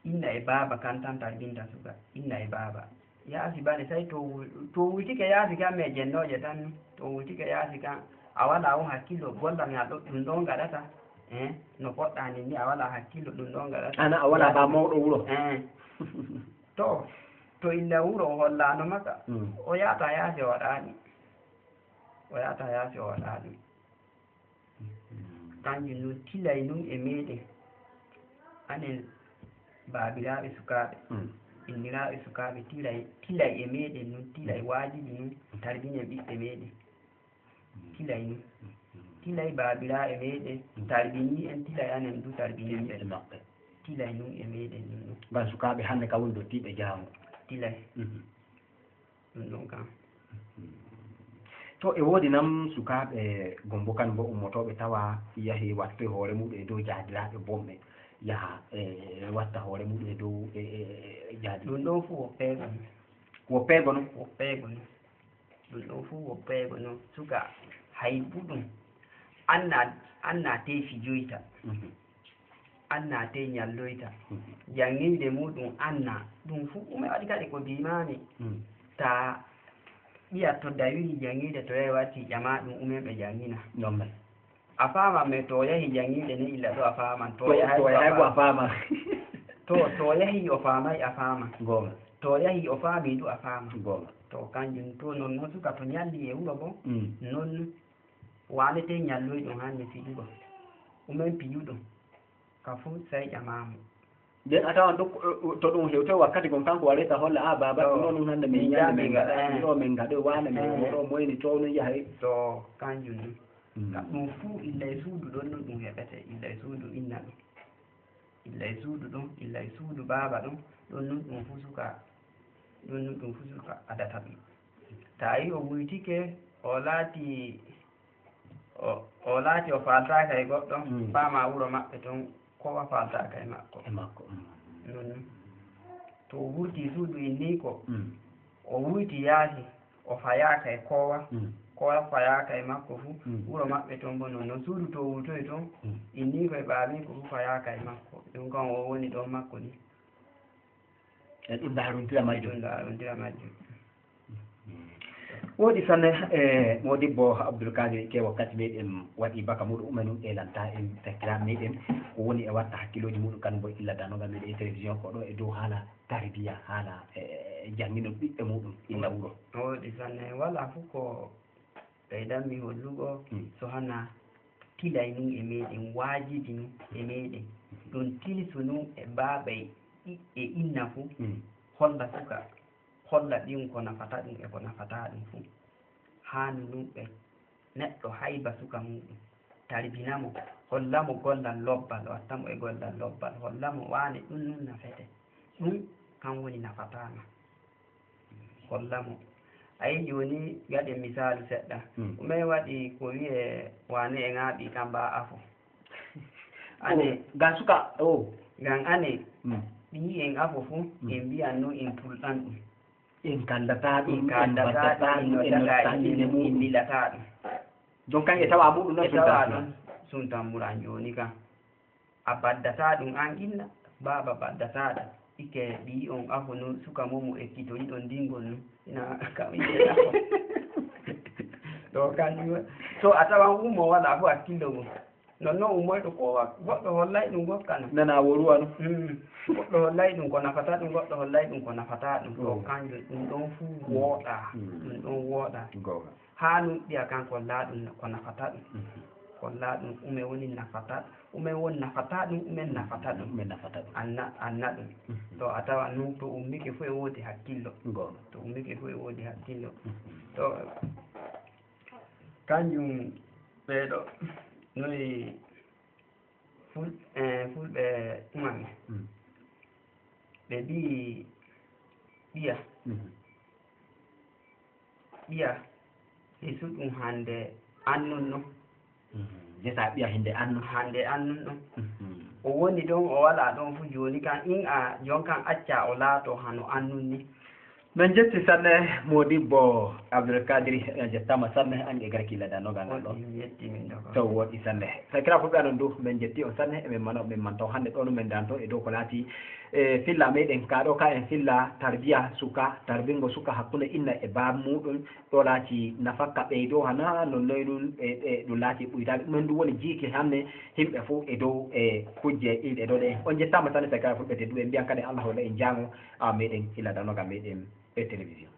inna e baaba kan tan tarbinta suka inna e baaba. Yaasi bane say to to wultike yaasi kan me jennooje tan to wultike yaasi kan a walaa on hakkillo golla mi a ɗo ɗum ɗon gaɗata. Eh, no poɗɗaa ni, ni a walaa hakkillo ɗum ɗon ngaɗata. Ana a walaa ba mawɗo wuro. Eh. To, to illa wuro o hollaano maka, Mm. o yaata yaasi o waɗaani. O yaata yaasi o waɗaani. Kanjum nun tilay nun e meeɗen. Anen baabiraaɓe sukaaɓe, Mm. inniraaɓe sukaaɓe, tilay, tilay e meeɗen nun, tilay waajibi nun, tarbinen ɓiɓɓe meeɗen. Tilay nun. Tilay baabiraaɓe meeɗen, tarbinii en, tilay anen du tarbinii ɓe. E maɓɓe. Tilay nun e meeɗen nun nun. Ngam sukaaɓe hannde ka woni dottiiɓe jaamu. Tilay. Mhm. Ɗum ɗon kam. To e woodi nam sukaaɓe gombo kan bo ummotooɓe tawa yahi wattoy hoore muɗum e dow jaadiraaɓe bonɓe, yaha e watta hoore muɗum e dow e, e, e, e jaadi. Ɗum ɗon fu woppeego non. Woppeego non? Woppeego non. Ɗum ɗon fu woppeego non. Suka hay buɗum anna, anna tey fijoyta. Mhm. Anna tey ñalloyta. Mhm. Janŋinde muɗum anna. Ɗum fu ɗume waɗi kadi ko bimaami. Mhm. Ta ɓiya to dawiri janŋinde to yahi watti ƴama ɗum umen ɓe janŋina. Non men. A faaman men to o yahi janŋinde ni illa ɗo a faaman. To To, yahay to ko a yahay ko a faaman. faaman. To, to o yahi o faamay a faaman. Goonga. To o yahi o faami du a faaman. Goonga. To kanjum to non non suka to ñalli e wuro bo. Mm. Non waanete ñalloy ɗum hannde fiɗugo. Umen piyuɗum. Ka fu sey ƴamamo. Nden a tawan ɗo, to ɗum hewte wakkati gon kanko wareta holla, "A baaba, To. ɗum ɗo ɗum hannde min Min ñande min ñande, gaɗa, eh. ɗum ɗo min gaɗa, waane min Eh. woro, moyni to ɗum yahay." To kanjum ɗum. Mm. Ka ɗum fuu illa e suudu ɗon no ɗum heɓete, illa e suudu inna ɗum. Illa e suudu ɗum, illa e suudu baaba ɗum, ɗum nun ɗum fu suka, ɗum nun ɗum fu suka adata ɗum. Ta yi o wuytike, o laati, o, o laati o faaltaaka e goɗɗo, Mm. faama wuro maɓɓe ton, kowa faaltaaka e makko. E makko, mm. Non non. To o wurti suudu inni ko, Mm. o wuyti yaasi, o fayaaka e kowa, Mm. kowa fayaaka e makko fu, Mm. wuro maɓɓe ton bo non non. Suudu to o wurtoy ton, Mm. inni ko e baami ko fu fayaaka e makko. Ɗum kan o woni ɗon makko ni. E ɗum ndaarondira majjum. Ɗum ndaarondira majjum. Woodi sanne, e, Modibbo Abdoul Kadir, ke wakkati meɗen waɗi baka muɗum umen ɗum e lanta en sakiraaɓe meɗen ko woni e watta hakkilooji muɗum kan bo illa danoga meɗen e télévision ko ɗo e dow haala tarbiya, haala, e, e, jannginol ɓiɓɓe muɗum illa wuro. Woodi sanne, wala fu ko ɓeydanmi hollugo, Mm. so hana tilay nun e meɗen, waajibi nun e meɗen. Ɗum tilsu nun e baaba e, e inna fu, Mm. holla suka, holla ɗum ko nafata ɗum e ko nafata ɗum fu. Haanu nun ɓe neɗɗo hayba suka muɗum, tarbina mo, holla mo gollal lobbal, watta mo e gollal lobbal, holla mo waane ɗum nun nafete. Ɗum kan woni nafata ma. Holla mo. A yi jooni gaɗen misaalu seɗɗa. Hmm. Ɗume waɗi ko wi'e waane e ŋaaɓi kan ba afo? Ane. Oh, ngam suka, oh. Ngam ane, Hmm. ɓiyi en afo fu, Hmm. en mbiyan no en tulɗan ɗum. En kallata ɗum, En en kallata baddataa ɗum, ɗum, en en noddata noddata inde inde mum. Inde mum. Jon kan e tawa muɗum noon E tawa suntan ɗon suntan muran jooni kan. A baddataa ɗum an inna, baaba baddataa ɗum. Ikke ɓiyi on afo noon suka mo mo ekkitori ɗon dingol noon. Ina kam inde afo. Ɗo kanjum. So a tawan ummo wala fo hakkillo mum. Non non ummoyɗo ko wa-, goɗɗo hollay ɗum gokkana. Nana woruwa no. Hmm. Goɗɗo hollay ɗum ko nafata ɗum, goɗɗo hollay ɗum ko nafata ɗum. To Oh. kanjum ɗum ɗon fuu Hmm. wooɗa. Hmm. Ɗum ɗon wooɗa. Goonga. Haa nuɗɗiya kan kolla ɗum ko nafata ɗum. Mhm. Kolla ɗum ume woni nafata, ume woni nafata ɗum, ume nafata ɗum. Ume nafata ɗum. Anna, anna ɗum. Mhm. To a tawa nun to ummike fu e woodi hakkillo. Goonga. To ummike fu e woodi hakkillo. Mhm. To kanjum ɓeeɗo noy ful-, eh, fulɓe umami. Mm. Ɓe mbi'i ɓiya. Mhm. Ɓiya, hisu ɗum hande annun no. Mhm. Jesa ɓiya hinde annun. Hande annun no. Mhm. O woni ɗon, o wala ɗon fu jooni kan, in a jon kan acca o laato hano annun ni. Min njetti sanne, modibbo Abdoulkadiri, en njettaama sanne, an e garki ladanogal ngal ɗo. Taw woɗi sanne. Sakira fu ɓe anon du, min njetti on sanne, emin mana, min mantaw hannde ɗo no min danto e dow ko laati e filla meɗen ka ɗo ka en filla tarbiya suka, tarbingo suka hakkunde inna e baaba muɗum, ɗo laati nafakka ɓeydo hana non noy ɗum e, e ɗum laati ɓuydaɓe. Ɗum en du woni jiike hannde himɓe fof e dow e kujje ɗiɗe ɗo ɗe. On njettaama sanne sakira fulɓe tedduɓe, en mbiyan kadi Allah holla en jaango a meɗen ila danoga meɗen e télévision.